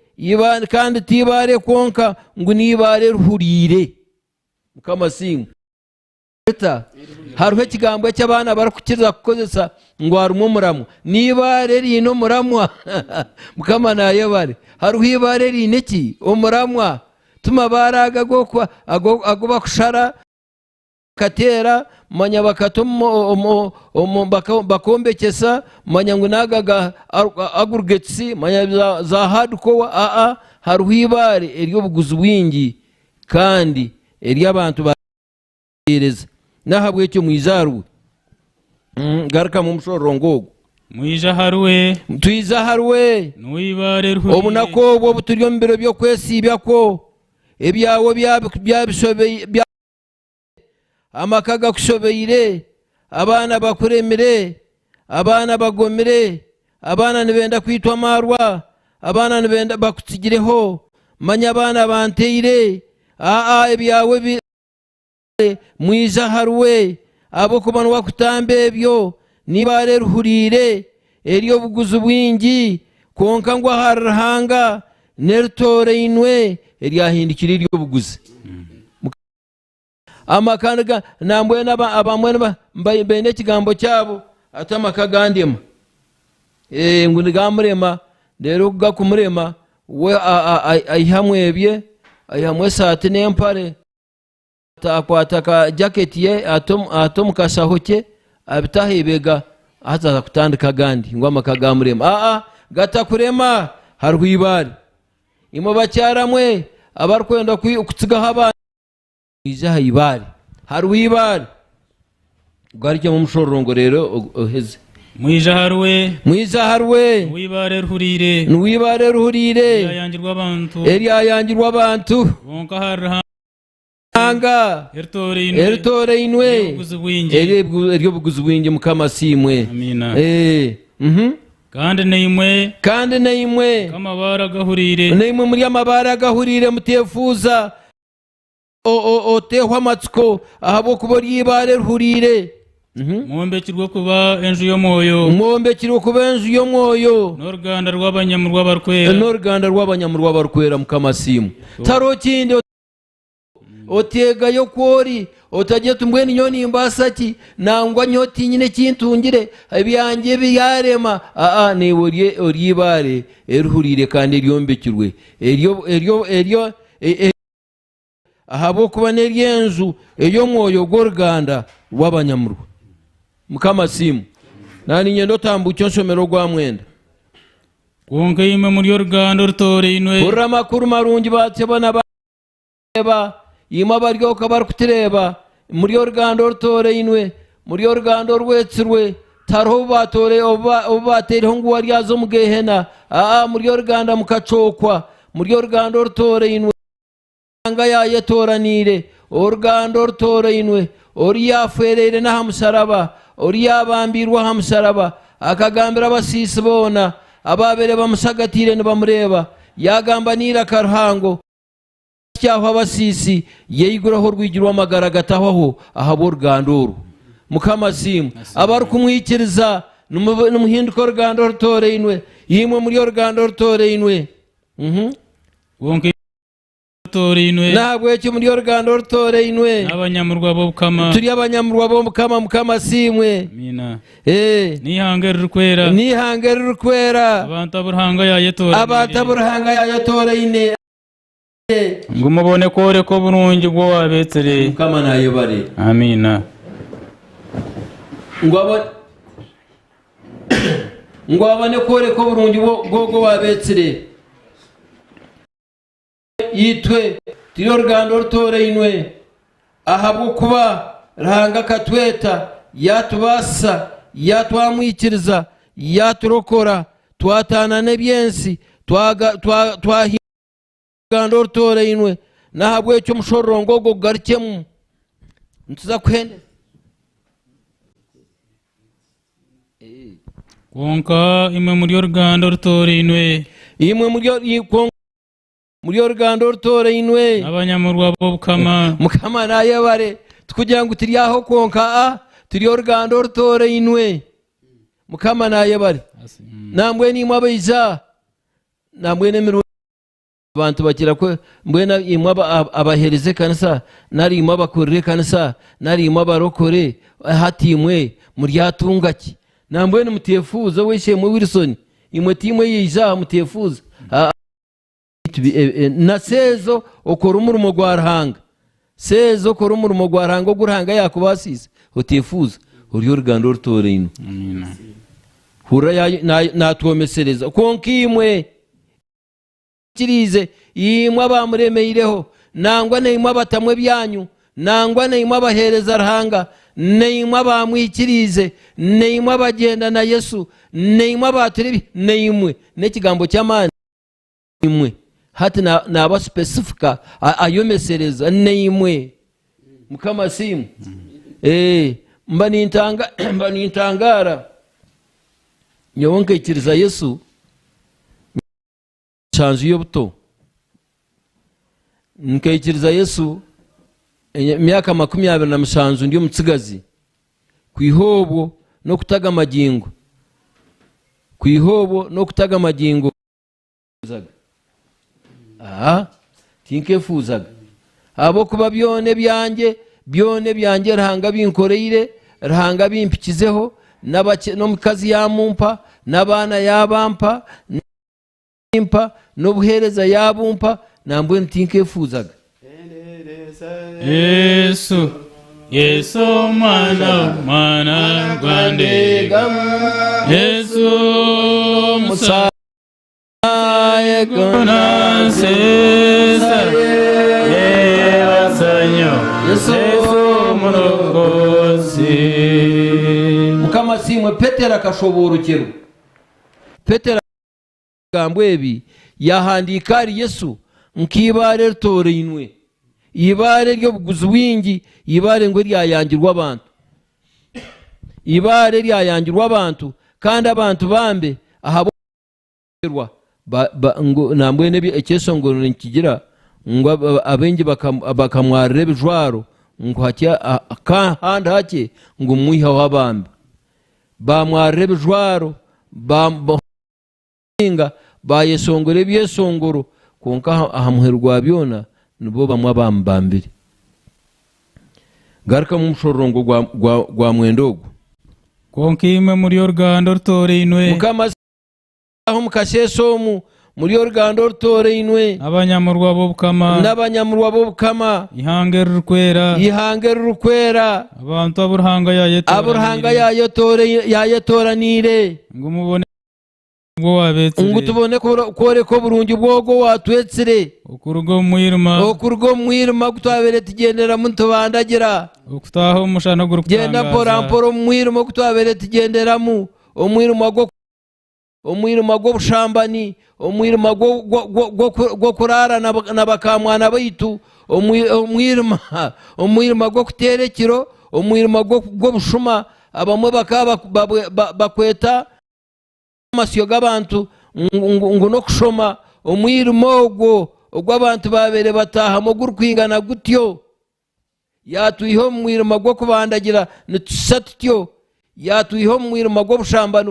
kandi ti eibaare kwonka ngu n'eibaare erihuriire. Mukama asiimwe. Hariho ekigambo eki abaana barikukira kukozesa ngu harimu omuramwa. N'eibaare eriine omuramwa. Mukama naayebare. Hariho eibaare eriine ki? Omuramwa. Ti mabaare aga agu bakushara bakateera manya bakata bakombekyesa manya ngu n'aga ga aggregates manya za hard core aa hariho eibaare ery'obuguzi bwingi kandi ery'abantu ba Heereza. N'ahabw'ekyo mwije ahariwe. Garukamu omushororongo ogwo. Mwije ahariwe. Twije ahariwe. Niwe eibaare erihuriire. Obunaku obu obu turi omu biro by'okwesiibyakwo, ebyawe byabishobeire, amaka gakushobeire, abaana bakuremire, abaana bagomire, abaana nibenda kwitwa amaarwa, abaana nibenda bakutsigireho, manya abaana banteire, aa ebyawe bi. Mwije ahariwe, ahabw'okuba niwe akutamba ebyo, n'eibaare erihuriire, ery'obuguzi bwingi, kwonka ngu ahari Ruhanga n'eritoorainwe, eryahindukire ery'obuguzi. Amaka nambwenu abamwe baine ekigambo kyabo ati amaka gandema, ngu nigamurema, reero ku gakumurema we aihamu ebye, aihamu esaati n'empare. Akwata ka jaketi ye ata omu kashaho kye abita aha ibega haza aza kutandika agandi ngu amaka gamurema. Aa gatakurema hariho eibaare. Imwe bakyara mwe abarikwenda kutsigaho abaana mwije aha ibaare. Hariho eibaare. Garukyemu omushororongo reero oheze. Mwije ahariwe. Mwije ahariwe. Niwe ibaare erihuriire. Niwe ibaare erihuriire. Eryayangirwa abantu. Eryayangirwa abantu. Kwonka ahari Ruhanga. Ruhanga. Eritoorainwe. Eritoorainwe. Ery'obuguzi bwingi. Ery'obuguzi bwingi Mukama asiimwe. Amiina. Eh, mhm. Kandi naimwe. Kandi naimwe. Nk'amabaare agahuriire. Naimwe muri amabaare agahuriire muteefuuza. Oteehwa amatsiko ahabw'okuba ori eibaare erihuriire. Mwombekirwe kuba enju y'omwoyo. Mwombekirwe kuba enju y'omwoyo. N'oruganda rw'abanyamurwa abarikwera. N'oruganda rw'abanyamurwa abarikwera Mukama asiimwe. Tihariho kindi oteegayo oku ori otagira oti mbwenu nyowe nimbaasa ki nangwa nyowe tinyine eki ntungire ebyangye byarema. Aa naiwe ori eibaare erihuriire kandi eryombekirwe eryo eryo eryo Ahabw'okuba n'ery'enju ey'omwoyo gw'oruganda rw'abanyamurwa. Mukama asiimwe. Naanye niinyenda otambuukye onshomere ogwa mwenda. Kwonka imwe muri oruganda orutoorainwe. Hurira amakuru marungi batsebo na baaba, imwe abari okwo abarikutureeba, muri oruganda orutoorainwe, muri oruganda orwetsirwe, tihariho obu baatoore, obu baateireho ngu waryaza omu geehena. Aa, muri oruganda mukacookwa, muri oruganda orutoorainwe. Ruhanga yaayetooraniire, oruganda orutoorainwe, oru yaafwereire n'aha musharaba, oru yaabambiirwe aha musharaba, akagambira abasiisi boona abaabaire bamushagatiire nibamureeba, yaagamba n'eiraka rihango, Akyaho abasiisi, yaiguraho orwigi rw'amagara agatahwaho ahabw'oruganda orwo. Mukama asiimwe. Abarikumwikiriza, nimuhinduka oruganda orutoorainwe. Imwe muri oruganda orutoorainwe. Kwonka rutoorainwe. N'ahabw'ekyo muri oruganda orutoorainwe. N'abanyamurwa b'Obukama. Turi abanyamurwa b'Omukama, Mukama asiimwe. Amiina. Eh. N'eihanga eririkwera. N'eihanga eririkwera. Abantu abu Ruhanga yaayetooraniire. Abantu abu Ruhanga yaayetooraine. Ngu mubone kworeka oburungi bw'Owaabeetsire. Mukama naayebare. Amiina. Ngu abone. Ngu abone kworeka oburungi bw'Ogwo owaabeetsire. Itwe turi oruganda orutoorainwe, ahabw'okuba Ruhanga akatweta, yaatubaasisa, yaatwamwikiriza, yaaturokora, twataana n'eby'ensi, twahinduka oruganda orutoorainwe. N'ahabw'ekyo omushororongo ogwo gugarukyemu. Nituza kuhendera. Kwonka imwe muri oruganda orutoorainwe. Imwe muri Muri oruganda orutoorainwe. N'abanyamurwa b'Obukama. Mukama naayebare. Tikugira ngu turi aho kwonka, a turi oruganda orutoorainwe. Mukama naayebare. Nambwenu imwe abaija, nambwenu emirundi abantu bakira kwe, mbwenu imwe abaheereza ekanisa, nari imwe abakurira ekanisa, nari imwe abarokore, hati imwe muryatunga ki? Nambwenu muteefuuza, ow'eishe-emwe Wilson, imwe tiimwe yaija aha muteefuuza. Na seezo okora omurimo gwa Ruhanga. Seezo okora omurimo gwa Ruhanga ogu Ruhanga yaakubaasiise, oteefuuza, ori oruganda orutoorainwe. Hurira naatwomesereza. Kwonka imwe ikiriize, imwe abaamuremeireho, nangwa naimwe abatamwa ebyanyu, nangwa naimwe abaheereza Ruhanga, naimwe abaamwikiriize, naimwe abagyenda na Yesu, naimwe abaatura ebi, naimwe, n'ekigambo ky'amaani. Naimwe. Hati naaba specifica, ayomesereza, naimwe. Mukama asiimwe. Eh, mba nintanga, mba nintangaara. Nyowe nkaikiriza Yesu nshanju y'obuto. Nkaikiriza Yesu emyaka 27 ndi omutsigazi. Kwiha obwo n'okutaga magingo. Kwiha obwo n'okutaga magingo. Aha, tinkefuuzaga. Ahabw'okuba byona ebyangye, byona ebyangye Ruhanga abinkoreire, Ruhanga abimpikizeho, n'omukazi yaamumpa, n'abaana yaabampa, mpa, n'obuheereza yaabumpa, nambwenu tinkefuuzaga. Yesu, Yesu mwana, mwana gwandega, Yesu musa. Mukama asiimwe Petero akashoboorokyerwa. Petero ebigambo ebi yaahandiika ahari Yesu nk'eibaare eritoorainwe, eibaare ery'obuguzi bwingi, eibaare ngu eryayangirwe abantu. Eibaare eryayangirwe abantu kandi abantu bambe ahabw'okuteerwa ngu nambwenu ekyeshongoro nikigira ngu abaingi bakamwarira ebijwaro ngu ahandi hakye ngu mwiheho abambe. Baamwarira ebijwaro Bainga baayeshongora ebyeshongoro, kwonka aha muheru gwa byona nibo bamwe abaamubambire. Garukamu omushororongo gwa mwenda ogwo. Kwonka imwe muri oruganda orutoorainwe. Mukama aho omu kasheeshe omu, muri oruganda orutoorainwe. N'abanyamurwa b'obukama. N'abanyamurwa b'obukama. Eihanga eririkwera. Eihanga eririkwera. Abantu abu Ruhanga yaayetooraniire. Abu Ruhanga yaayetooraniire. Ngu mubone. Ngu tubone kworeka oburungi bw'ogwo owaatwetsire. Okuruga omu mwirima. Okuruga omu mwirima ogu twabaire tugyenderamu nitubandagira. Okutaaha omu mushana ogurikutangaaza. Gyenda mporampora omu mwirima ogu twabaire tugyenderamu, omwirima omwirima gw'obushambani, omwirima gw'okuraara na bakaamwana baitu, omwirima omwirima gw'okuteera ekiro, omwirima gw'obushuma, abamwe bakaba bakweta. Amasyo g'abantu ngu n'okushoma omwirima ogwo ogu abantu baabaire bataahamu ogurikwingana gutyo. Yaatwiha omu mwirima gw'okubandagira nitushusha tutyo, yaatwiha omu mwirima gw'obushambani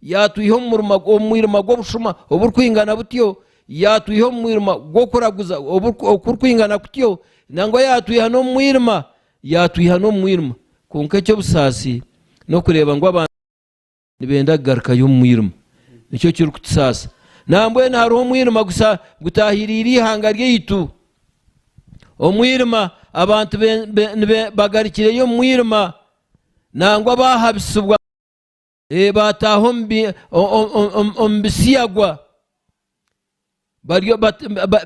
yaatwiha omu mwirima gw'obushuma oburikwingana butyo, yaatwiha omu mwirima gw'okuraguza okurikwingana kutyo, nangwa yaatwiha n'omu mwirima, yaatwiha n'omu mwirima. Kwonka eky'obusaasi n'okureeba ngu abantu. Nibenda kugarukayo omu mwirima. Nikyo kirikutusaasa. Nambwenu hariho omwirima gutaahiriire eihanga ryaitu. Omwirima, abantu bagarikireyo omu mwirima, nangwa baahabisibwa, baataaha omu bisiyagwa.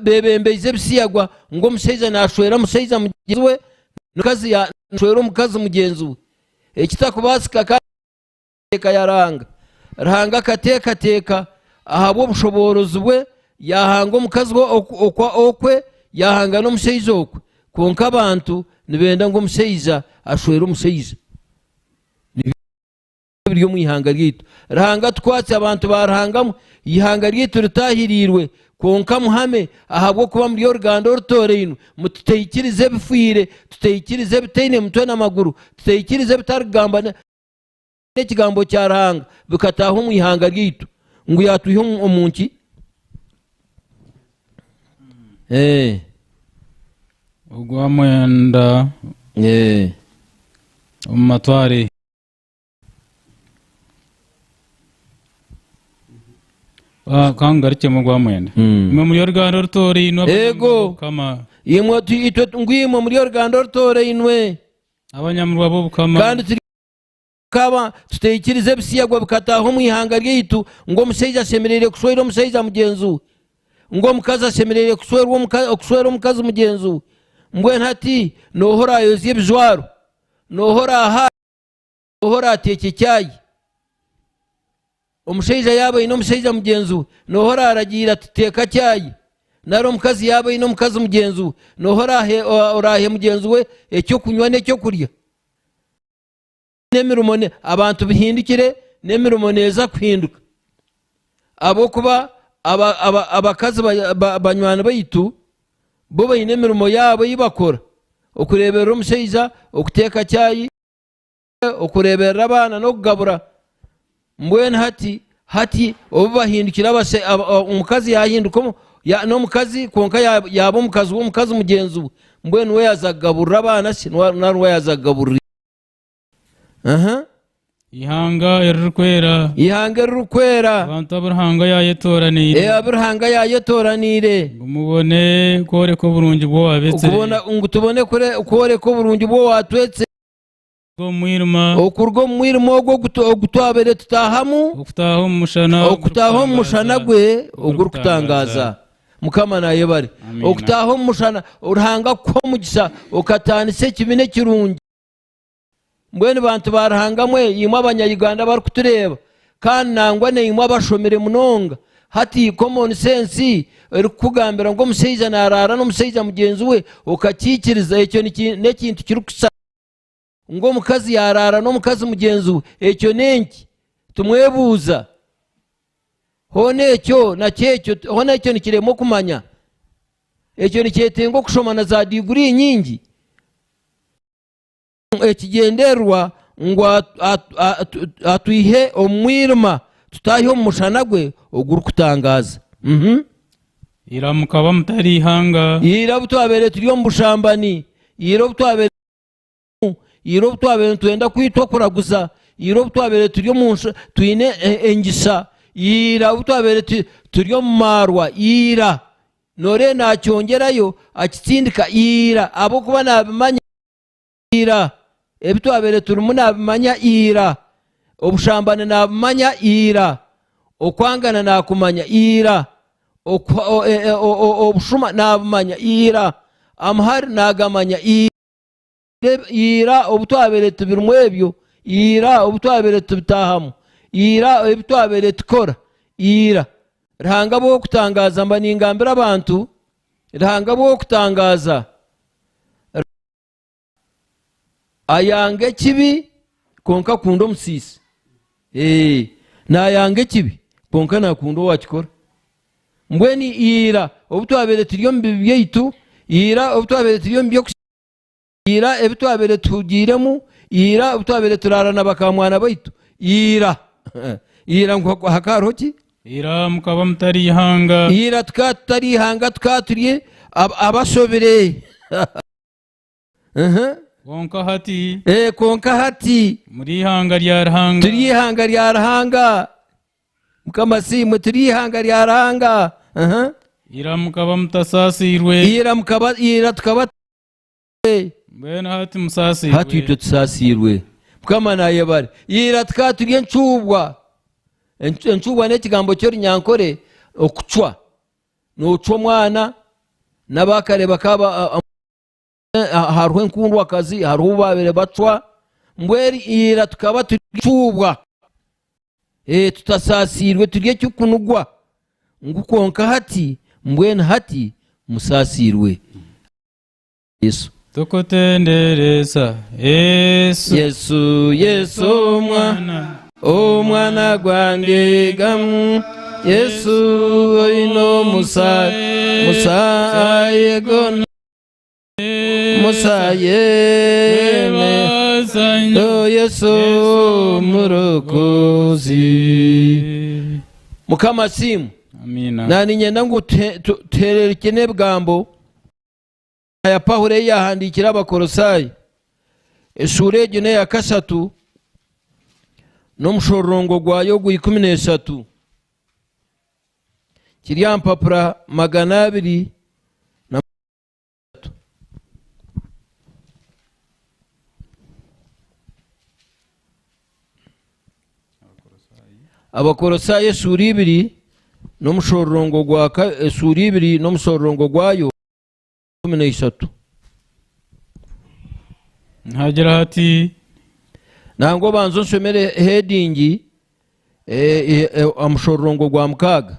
Beebembeize ebisiyagwa ngu omushaija naashwera omushaija mugyenzi we, n'omukazi naashwera omukazi mugyenzi we. Ekitakubaasika kandi. Enteekateeka ya Ruhanga. Ruhanga akateekateeka ahabw'obushoboorozi bwe yaahanga omukazi okwe, yaahanga n'omushaija okwe. Kwonka abantu nibenda ngu omushaija ashwere omushaija. Nibyo ebiri omu ihanga ryaitu. Ruhanga tukwatse abantu ba Ruhanga mwe, eihanga ryaitu ritaahiriirwe, kwonka muhame ahabw'okuba muri oruganda orutoorainwe, mututaikiriza ebifiire, tutaikiriza ebitaine mutwe na maguru, tutaikiriza ebitarikugamba. N'ekigambo kya Ruhanga bikataaha omu ihanga ryaitu ngu yaatwiha omu nki? Eh. Ogwa mwenda Eh. omu matware. Ah, ka ngarukyemu ogwa mwenda. Imwe muri oruganda orutoorainwe Ego. ab'Omukama. Imwe itwe ngu imwe muri oruganda orutoorainwe. Abanyamurwa b'Obukama. Kandi turi Tukaba tutaikiriza ebisiyagwa bikataaha omu ihanga ryaitu ngu omushaija ashemereire kushwera omushaija mugyenzi we, ngu omukazi ashemereire kushwera omukazi mugyenzi we. Mbwenu hati nooha oraayozya ebijwaro? Nooha oraahaaya? Nooha oraateekye chai? Omushaija yaaba aine omushaija mugyenzi we, nooha oraaragiire ati teeka chai? Nari omukazi yaaba aine omukazi mugyenzi we, nooha oraahe mugyenzi we eky'okunywa n'eky'okurya? N'emirimo abantu bihindukire n'emirimo neeza kuhinduka ahabw'okuba abakazi banywani baitu bo baine emirimo yaabo ei bakora okureeberera omushaija, okuteeka chai, okureeberera abaana n'okugabura mbwenu hati hati obu bahindukire omukazi yaahinduka n'omukazi kwonka yaaba omukazi w'omukazi mugyenzi we mbwenu we yaaza kugaburira abaana shi nari we yaaza kugaburira Aha. Eihanga eririkwera. Eihanga eririkwera. Abantu abu Ruhanga yaayetooraniire. Eh, abu Ruhanga yaayetooraniire. Ngu mubone kworeka oburungi bw'owaabetsire. Kubona, ngu tubone kworeka oburungi bw'owaatwetsire. Okuruga omu mwirima. Okuruga omu mwirima ogwo ogu twabaire tutaahamu. Okutaaha omu mushana. Okutaaha omu mushana gwe ogurikutangaaza. Mukama naayebare. Okutaaha omu mushana, Ruhanga akuha omugisha okataanisa ekibi n'ekirungi. Mbwenu bantu ba Ruhanga mwe, imwe abanya-Uganda abarikutureeba, kandi nangwa naimwe abashomire munonga, hati common sense erikukugambira ngu omushaija naraara n'omushaija mugyenzi we okakiikiriza, ekyo n'ekintu kirikushusha ngu omukazi yaraara n'omukazi mugyenzi we, ekyo n'enki? Tumwebuuza. Hoona ekyo nakyo ekyo, hoona ekyo nikiremwa okumanya? Ekyo nikyetenga okushoma na za diguri nyingi? Ekigyendererwa ngu atwihe omu mwirima tutaahe omu mushana gwe ogurikutangaaza. Ira mukaba mutari ihanga. Ira obu twabaire turi omu bushambani, ira obu twabaire ira obu twabaire nitwenda kwitwa okuraguza, ira obu twabaire turi omu twine engisa, ira obu twabaire turi omu maarwa, ira. Nooreeba naakyongyerayo akitsindika ira ahabw'okuba naabimanya ira. Ebi twabaire turimu naabimanya ira. Obushambani naabumanya ira. Okwangana naakumanya ira. Obushuma naabumanya ira. Amahare naagamanya ira. Ira obu twabaire tubirimu ebyo, ira obu twabaire tubitaahamu, ira ebi twabaire tukora, ira. Ruhanga bw'okutangaaza mba ningambira abantu, Ruhanga bw'okutangaaza ayanga ekibi kwonka akunda omusiisi. Ee, naayanga ekibi kwonka naakunda owaakikora. Mbwenu ira obu twabaire turi omu bibi byaitu, ira obu twabaire turi omu by'oku Ira ebi twabaire tuhugiiremu, ira obu twabaire turaara na bakaamwana baitu, ira. Ira ngu hakaba hariho ki? Ira mukaba mutari ihanga. Ira tukaba tutari ihanga, tukaba turi abashobire. Kwonka hati. Kwonka hati. Muri ihanga rya Ruhanga. Turi ihanga rya Ruhanga. Mukama asiimwe, turi ihanga rya Ruhanga. Ira mukaba mutasaasiirwe. Ira mukaba, ira tukaba. Mbwenu hati musaasiirwe. Hati itwe tusaasiirwe. Mukama naayebare. Ira tukaba turi encuubwa. Encuubwa n'ekigambo ky'orunyankore okucwa. Noocwa omwana n'abaakare bakaba hariho enkundwakazi hariho obu baabaire bacwa. Mbwenu ira tukaba turi encuubwa. Tutasaasiirwe turi eky'okunugwa ngu kwonka hati mbwenu hati musaasiirwe. Yesu. Tukutendereza Yesu. Yesu, Yesu omwana, omwana gwange gamu Yesu oine omusa musaye gona musaye oh, Yesu murokozi Mukama asiimwe. Amina. Na niinyenda ngu tuhereerukye n'ebigambo ya Paulo ei yaahandiikire Abakolosaayi. Eshuura egyo n'eya kashatu n'omushororongo gwayo ogwa 13. Kiri aha mpapura 203. Abakolosaayi eshuura ibiri n'omushororongo gwa eshuura ibiri n'omushororongo gwayo. 13. Nihagira hati. Nangwa obanze onshomere heading omushororongo gwa mukaaga.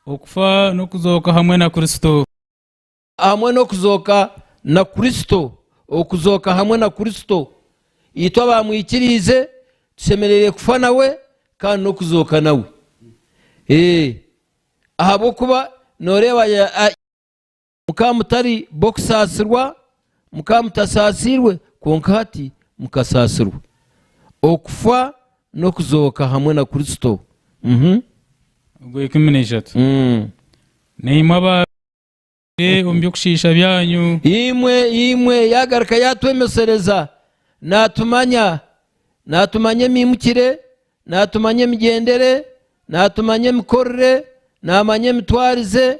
Okufa n'okuzooka hamwe na Kristo. Hamwe n'okuzooka na Kristo. Okuzooka hamwe na Kristo. Itwe abamwikiriize tushemereire kufa nawe kandi n'okuzooka nawe. Ahabw'okuba nooreeba Mukaba mutari b'okusaasirwa, mukaba mutasaasiirwe, kwonka hati mukasaasirwa. Okufa n'okuzooka hamwe na Kristo. Mhm. Ogw'eikumi n'eishatu. Naimwe abaafiire omu by'okushiisha byanyu. Imwe, imwe, yaagaruka yaatwemesereza, naatumanya, naatumanya emiimukire, naatumanya emigyendere, naatumanya emikorere, naamanya emitwarize,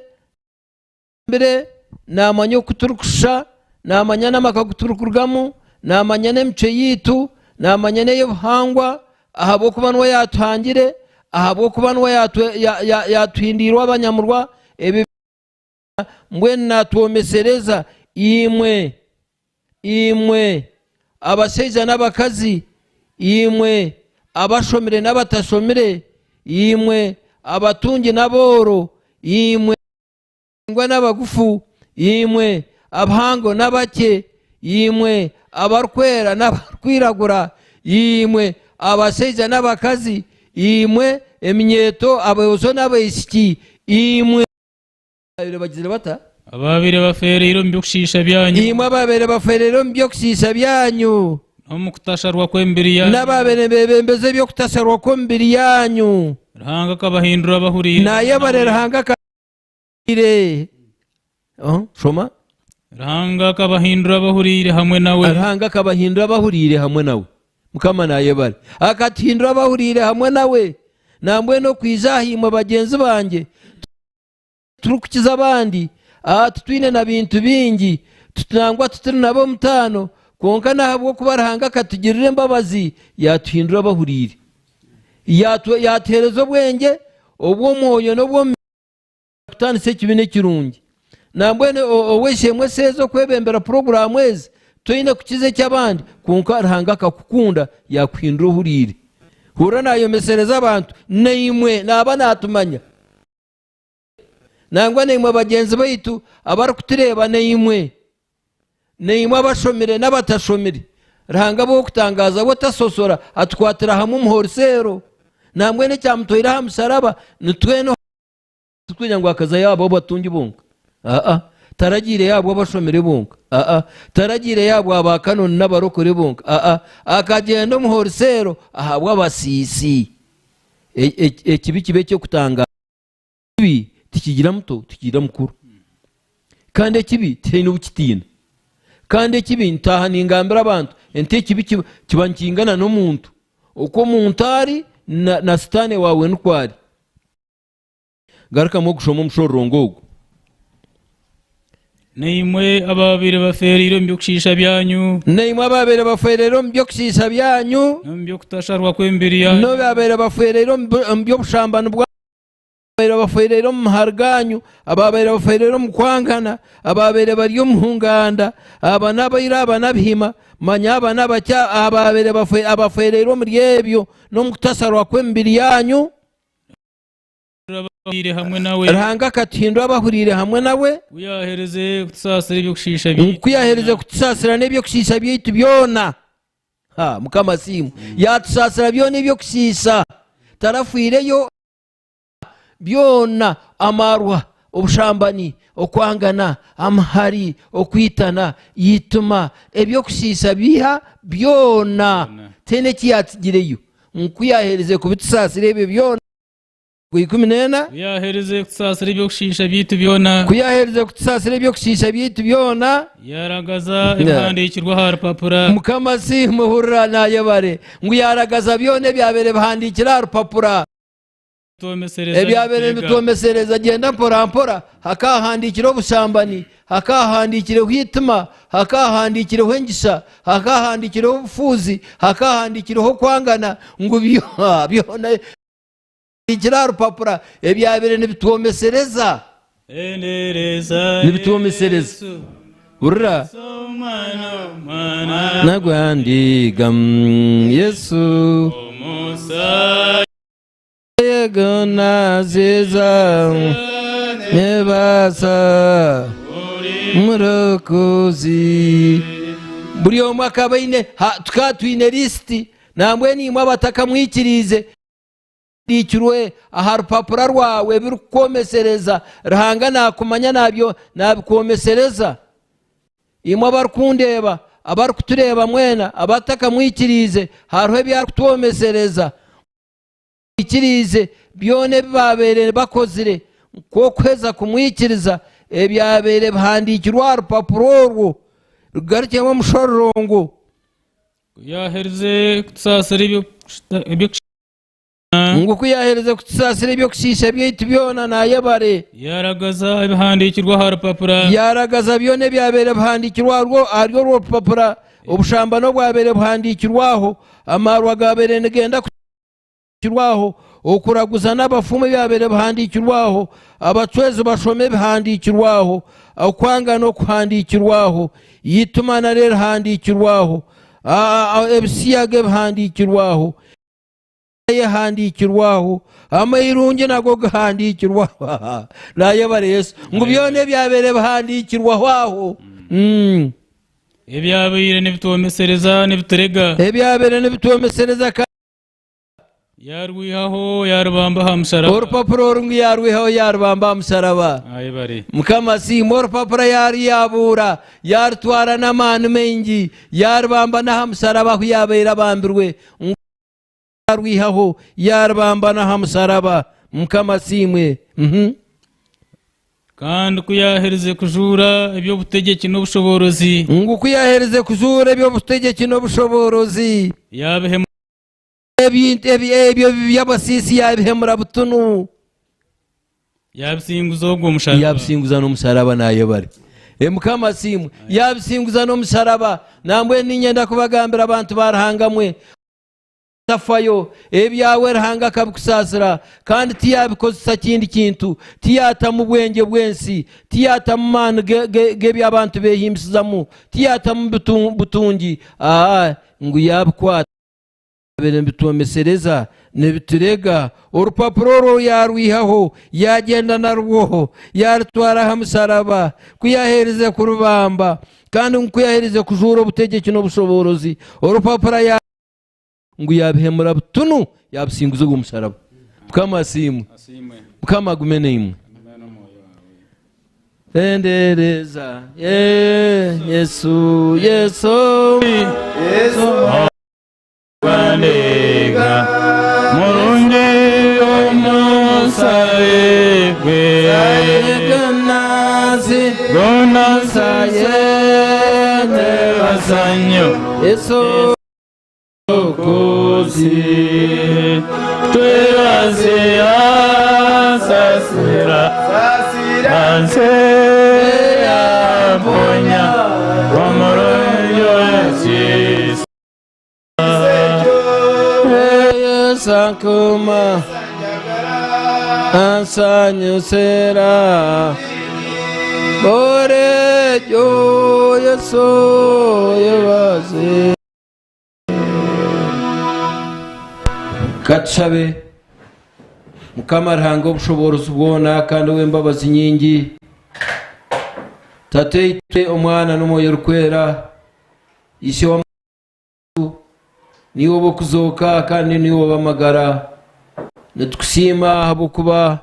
Mbire, naamanya oku turikushusha, naamanya n'amaka agu turikurugamu, naamanya n'emicwe yaitu, naamanya n'ey'obuhangwa, ahabw'okuba niwe yaatuhangire, ahabw'okuba niwe yaatuhindiirwe abanyamurwa, ebi byona mbwenu naatwomesereza imwe, imwe. abashaija n'abakazi, imwe abashomire n'abatashomire, imwe abatungi n'abooro, imwe abaraingwa n'abagufu, imwe abahango n'abakye, imwe abarikwera n'abarikwiragura, imwe abashaija n'abakazi, imwe eminyeeto, aboojo n'abaishiki, imwe. Ababaire bagizire bata? Ababaire bafeereire omu by'okushiisha byanyu. Imwe ababaire bafeereire omu by'okushiisha byanyu. N'omu kutasharwa kw'emibiri yaanyu. N'ababaire nibeebembeza eby'okutasharwa kw'emibiri yaanyu. Ruhanga akabahindura abahuriire. Naayebare Ruhanga akabahindura. Shoma. Ruhanga akabahindura abahuriire hamwe nawe. Ruhanga akabahindura abahuriire hamwe nawe. Mukama naayebare. Akatuhindura abahuriire hamwe nawe. Nambwenu okwija aha imwe bagyenzi bangye. Turikukiza abandi, aha titwine na bintu bingi, nangwa tituri na b'omutaano, kwonka n'ahabw'okuba Ruhanga akatugirira embabazi yaatuhindura abahuriire. Yaatuheereza obwengye obw'omwoyo n'obw'omu kutaanisa ekibi n'ekirungi. Nambwenu ow'eishe-emwe Seeza okwebembera puroguraamu ezi, toine kukiza eky'abandi, kwonka Ruhanga akakukunda yaakuhindura ohuriire. Hurira naayomesereza abantu, naimwe naaba naatumanya. Nangwa naimwe bagyenzi baitu abarikutureeba naimwe, naimwe abashomire n'abatashomire, Ruhanga ab'okutangaaza we tasosora atukwatira hamwe omu horiseero. Nambwenu ekyamutwaire aha musharaba nitwena tikugira ngu akazayo ahabw'abatungi bonka. Aa, taragiireyo ahabw'abashomire bonka. Aa, taragiireyo ahabwa ba kanoni n'abarokore bonka. Aa, akagyenda omu horiseero ahabw'abasiisi. Ekibi kiba eky'okutangaaza. Ekibi tikigira muto, tikigira mukuru. Kandi ekibi tihaine ou kitiina. Kandi ekibi ntaaha ningambira abantu nti ekibi kiba nikingana n'omuntu. Oku omuntu ari na, na sitaane waawe nikwo ari. Garukamu ogushome omushororongo ogu. Naimwe abaabaire bafeereire omu by'okushiisha byanyu. Naimwe abaabaire bafeereire omu by'okushiisha byanyu. N'omu by'okutasharwa kw'emibiri yaanyu. N'abaabaire bafeereire omu by'obushambani bwanyu. Abaabaire bafeereire omu mahari gaanyu, abaabaire bafeereire omu kwangana, abaabaire bari omu nganda, aba n'abairu, aba n'abihima, manya aba n'abakye, abaabaire abafeereire omuri ebyo n'omu kutasharwa kw'emibiri yaanyu. Abahuriire hamwe nawe. Ruhanga akatuhindura abahuriire hamwe nawe. Ku yaaherize kutusaasira eby'okushiisha byaitu. Ku yaaherize kutusaasira n'eby'okushiisha byaitu byona. Ha, Mukama asiimwe. Yaatusaasira byona eby'okushiisha. Tarafiireyo byona amaarwa, obushambani, okwangana, amahari, okwitana, eitima, eby'okushiisha biiha byona. Tihaine eki yaatsigireyo. Ku yaaherize kubitusaasira ebyo byona. 14. Ku yaaherize kutusaasira eby'okushiisha byaitu byona. Ku yaaherize kutusaasira eby'okushiisha byaitu byona. Yaaragaza ebihandiikirwe aha rupapura. Mukama asiimwe, hurira naayebare ngu yaaragaza byona ebyabaire bihandiikire aha rupapura. Ebyabaire nibitwomesereza gyenda mpora mpora, hakaahandiikire obushambani, hakaahandiikireho eitima, hakaahandiikireho engisha, hakaahandiikireho obufuuzi, hakaahandiikireho okwangana, ngu byona Kiri aha rupapura ebyabaire nibitwomesereza. Nibitwomesereza. Hurira. Nagwandiga Yesu. Yego naziza nebasa murokozi. Buri omwe akaba aine, tukaba twine lisiti, nambwenu imwe abatakamwikiriize. Bihandiikirwe aha rupapura rwawe ebirikukwomesereza. Ruhanga naakumanya nabyo naabikwomesereza. Imwe abarikundeeba, abarikutureeba mwena abatakamwikiriize, hariho ebi arikutwomesereza. Mwikiriize byona ebi baabaire bakozire nk'okuheza kumwikiriza, ebyabaire bihandiikirwe aha rupapura orwo rugarukyemu omushororongo. Ku yaaherize kutusaasira eby'okushiisha. Ngu ku yaaherize kutusaasira eby'okushiisha byaitu byona, naayebare. Yaaragaza ebihandiikirwe aha rupapura. Yaaragaza byona ebyabaire bihandiikirwe ahari orwo rupapura, obushambani obwabaire buhandiikirwe aho, amaarwa gaabaire nigenda kuhandiikirwe aho, okuraguza n'abafumu ebyabaire bihandiikirwe aho, abacwezi bashoma ebihandiikirwe aho, okwangana okuhandiikirwe aho, eitima naryo rihandiikirwe aho. Ebisiyaga ebihandiikirwe aho ehandiikirwe aho, amairungi nago gahandiikirwe aho. Nayebare Yesu ngu byona ebyabaire bihandiikirweho aho. Ebyabaire nibitwomesereza nibiturega. Ebyabaire nibitwomesereza kandi. Yaarwihaho yaarubamba aha musharaba. Orupapura oru ngu yaarwihaho yaarubamba aha musharaba. Ayebare. Mukama asiimwe orupapura yaaruyabuura yaarutwara n'amaani maingi yaarubamba n'aha musharaba ahu yaabaire abambirwe. Ngu yaarwihaho yaarubamba n'aha musharaba. Mukama asiimwe. Mhm. Kandi ku yaaherize kujuura eby'obutegyeki n'obushoboorozi. Ngu ku yaaherize kujuura eby'obutegyeki n'obushoboorozi. Yaabihemura. Ebintu ebyo by'abasiisi yaabihemura butunu. Yaabisinguza ogwo musharaba. Yaabisinguza n'omusharaba naayebare. Mukama asiimwe. Yaabisinguza n'omusharaba. Nambwenu niinyenda kubagambira abantu ba Ruhanga mwe, Otafayo, ebyawe Ruhanga akabikusaasira, kandi tiyabikozesa kindi kintu, tiyaatamu bwengye bw'ensi, tiyaatamu maani g'ebi abantu beehimbisizamu, tiyaatamu butungi, aa, ngu yaabikwata. Byabaire nibitwomesereza, nibiturega. Orupapura orwo yaarwihaho, yaagyenda narwo, yaarutwara aha musharaba. Ku yaaherize kurubamba, kandi ngu ku yaaherize kujuura obutegyeki n'obushoboorozi, orupapura ya. Ngu yaabihemura butunu, yaabisinguza ogwo musharaba. Mukama asiimwe. Mukama agume naimwe. Tendereza Yesu, Yesu. Gwandega murungi omusabe gwe Gonasaye nebasanyo Kozi twebaze asasira Anse yamponya omurungi wekisa Yesankuma ansanyusira Orejo Yesu yebaze. Katushabe. Mukama Ruhanga obushoboorozi bwona kandi ow'embabazi nyingi, Tataitwe, Omwana n'Omwoyo Orikwera, Ishe wa Niiwe ow'okuzooka kandi niiwe ow'amagara. Nitukusiima ahabw'okuba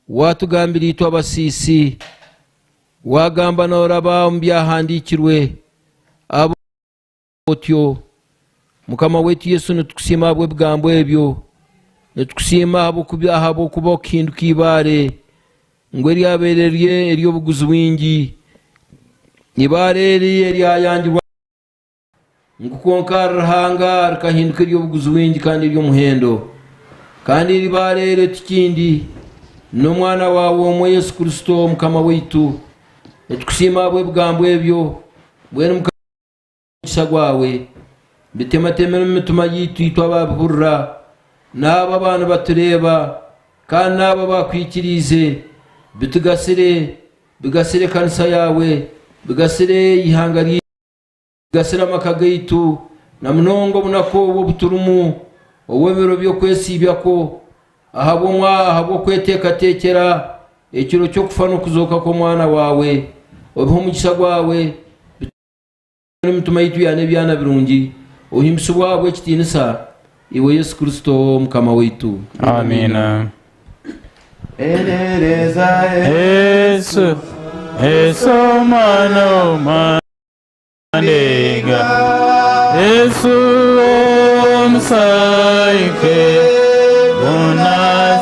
waatugambira itwe abasiisi, waagamba nooraba omu byahandiikirwe abo otyo. Mukama waitu Yesu nitukusiima ahabw'ebigambo ebyo. Nitukusiima ahabw'okuba okuhinduka eibaare ngu eryabaire riri ery'obuguzi bwingi, eibaare eri eryayangirwe Ngu kwonka ahari Ruhanga rikahinduka ery'obuguzi bwingi kandi ery'omuhendo. Kandi eri ibaare eryo ti kindi, n'Omwana waawe omwe Yesu Kristo Mukama waitu. Nitukusiima ahabw'ebigambo ebyo. Mbwenu Mukama omugisha gwawe, bitematemere omu mitima yaitu itwe abaabihurira, n'abo ababa nibatureeba, kandi n'abo abakwikiriize, bitugasire, bigasire ekanisa yaawe, bigasire eihanga ryaitu. Bigasire amaka gaitu, na munonga obunaku obu obu turimu obw'ebiro by'okwesiibyakwo ahabw'okweteekateekyera ekiro ky'okufa n'okuzooka kw'Omwana waawe. Obihe omugisha gwawe, bitugambe n'emitima yaitu yaana ebyana birungi, ohimbisibwe ahabw'ekitiinisa, Iwe Yesu Kristo Mukama waitu. Amiina. Yesu, Yesu Omwana w'Omwana. Ndega Yesu omusaike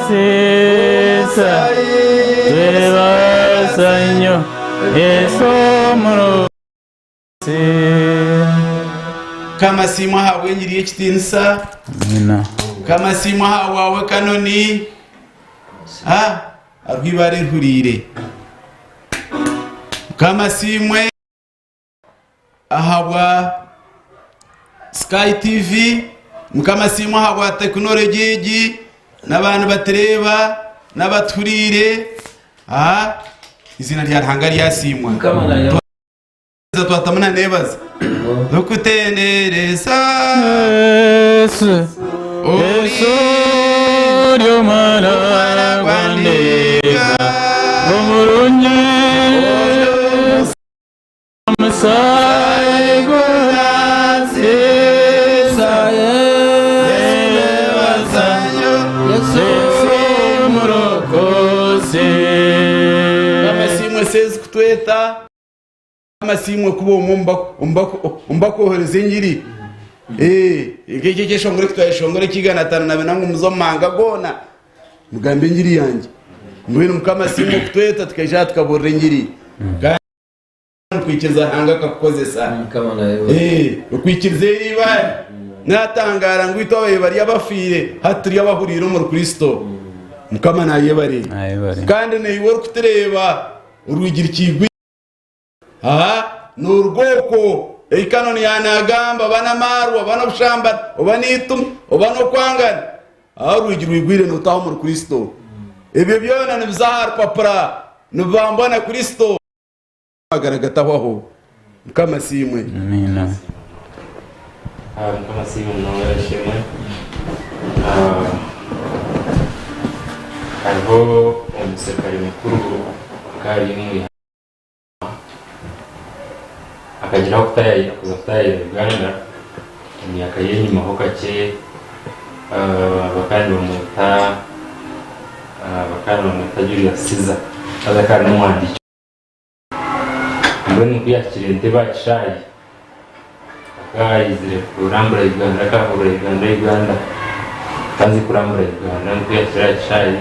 gunasisa twebaza nnyo Yesu omurungi. Mukama asiimwe ahabw'engiri y'ekitiinisa. Amina. Mukama asiimwe ahabwawe Kanoni. Ah, hariho ibara erihuriire. Mukama asiimwe. Ahabwa Sky TV, Mukama asiimwe ahabwa tekinologi egi n'abantu batureeba n'abatuhuriire. Aha, eiziina rya Ruhanga ryasiimwa. Twatamu na neebaza. Tukutendereza. Yesu, Yesu ori omwana gwa ndiga omurungi omusaayi gunansiisa Yesu murokozi. Amasiimwe sezi kutweta. Amasiimwe kuba omwe omu bakwohereza engiri. Nk'eki ekyeshongoro eki twayeshongora eky'igana ataano na bina ngu muze omu mahanga goona mugambe engiri yangye. Mbwenu Mukama asiimwe okutweta tukaija aha tukabuurira engiri. Kandi okwikiriza Ruhanga akakukozesa. Okwikiriza eri ibaare. Natangaara ngu itwe ababaire bari abafiire hati turi abahuriire omuri Kristo. Mukama nayebare. Kandi naiwe orikutureeba orwigi rukiigwire. Aha n'oruga okwo ei Canon yaanagamba, oba n'amaarwa, oba n'obushambani, oba n'eituma, oba n'okwangana. Aha orwigi rwigwire nootaaha omuri Kristo. Ebyo byona nibiza aha rupapura, nibibambwa na Kristo. Amagara gatahwaho. Mukama asiimwe. Amiina. Mukama asiimwe munonga ab'eishe-emwe. Hariho omuserukare mukuru akaba ari omu ihanga. Akagira ahu kuza kutaayaayira Uganda omu myaka y'enyimaho kakye bakaba nibamweta bakaba nibamweta Julius Caesar haza akaba ari n'omuhandiiki. Mbwenu ku yaahikire Entebbe aha kishaayi akaba yaizire kurambura Uganda akahurira Uganda Uganda atanzire kurambura Uganda ku yaahikire aha kishaayi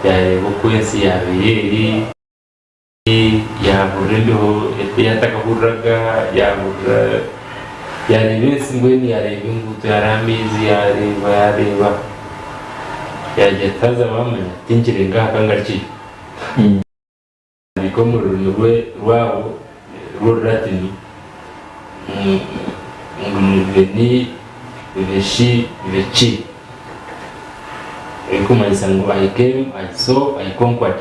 yaareeba oku ensi yaabaire eri. Yaahurira embeho ei atakahuriraga, yaahurira yaareeba ensi mbwenu yaareeba enguuto yaareeba amaizi yaareeba yaareeba yaagira ati haza waamanya tinkirenga aha ka ngarukyeyo. Yaahandiika omu rurimi rwe rwabo rw'Orulatini ngu ni Veni Veci Veci erikumanyisa ngu I came, I saw, I conquered.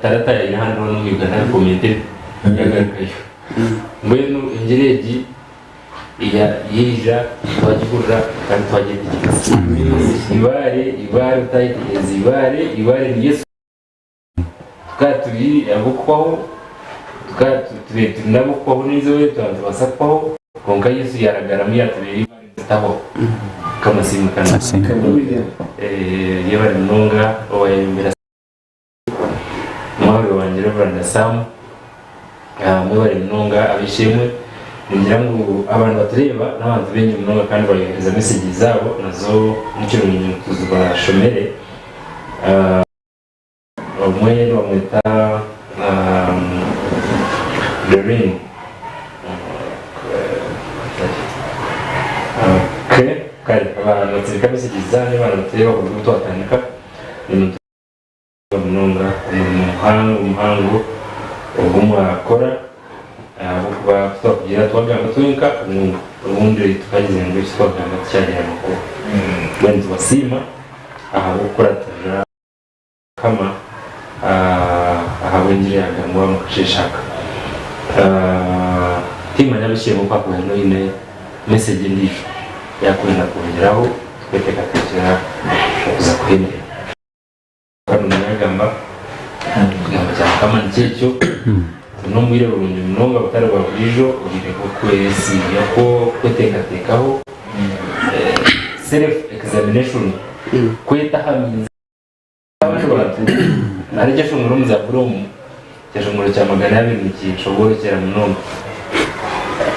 Tarataayaire ahandi hoona omu Uganda arikukuuma entebe yagarukayo. Mbwenu engiri egi yaija twagihurira kandi twagyetegyereza. Ibaare, ibaare otayetegyereza ibaare, ibaare ni Yesu. Tukaba turi ab'okuhwaho, tukaba tubaire turi n'ab'okuhwaho n'eizooba eri twaba nitubaasa kuhwaho, kwonka Yesu yaragaramu yatubeera ibaare eritahwaho. Mukama asiimwe kandi. Yebare munonga owayebembera. Mwahuri wangye Rev. Sam, mwebare munonga ab'eishe-emwe. Ningira ngu abantu batureeba n'abantu baingi munonga kandi bayohereza mesegi zaabo nazo nikirungi ngu tuzibashomere. Omwe nibamweta Doreen. Kare abantu batsindika mesegi zaanyu abantu batureeba kuruga obu twatandika. Munonga omurimo muhango muhango ogu mwakora ahabw'okuba ku twakugira twagamba twenka obundi tukagize ngu eki twagamba tikyagira makuru. Mbwenu nitubasiima ahabw'okukuratirira Mukama ahabw'engiri eyagambwa omu kasheeshe aka. Tiimanya ab'eishe-emwe ku hakuba haine oine mesegi endiijo ei arikwenda kwongyeraho tukweteekateekyera okuza kuhendera. Kandi omu yagamba, Ekigambo kya Mukama nikyo ekyo, turi n'omu bwire burungi munonga butari bwa buriijo, obwire bw'okwesiibyakwo, kweteekateekaho, self examination, kweta aha minzaani abandi bantu. Hariho ekyeshongoro omu Zaaburi omu, ekyeshongoro kya 200 nikinshoboorokyera munonga.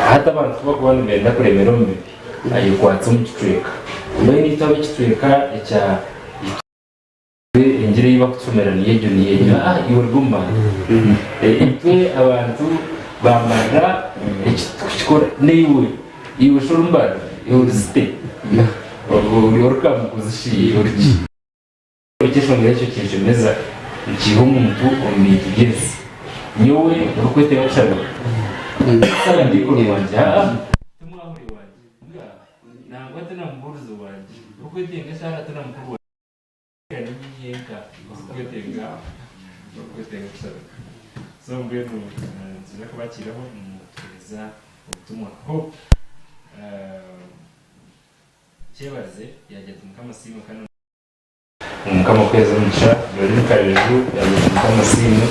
Hati abantu ku barikuba nibenda kuremera omu bibi, ayekwatsa omu kicweka. Mbwenu itwe ab'ekicweka ekya. Engiri ei bakutushomera niyo egyo niyo egyo. Aa iwe oruga omu bantu. Itwe abantu bambarira eki tukukikora naiwe iwe shi orimbarira iwe ori zite ori orikamuguzi shi ori ki? Ekyeshongoro ekyo kinshemeza nikiiha omuntu omu bintu by'ensi. Nyowe orikwetenga kushabirwa Ssaabadiikoni wangye aa timwahuri wangye nangwa tina mubuurizi wangye orikwetenga eshaara tina mukuru wangye. Orikweteenga kushabirwa. So mbwenu nituza kubakiiraho. kutuheereza obutumwa. Hope Kyebarize yaagira ati Mukama asiimwe kandi Mukama akuheereze omugisha. Doreen Kareju yaagira ati Mukama asiimwe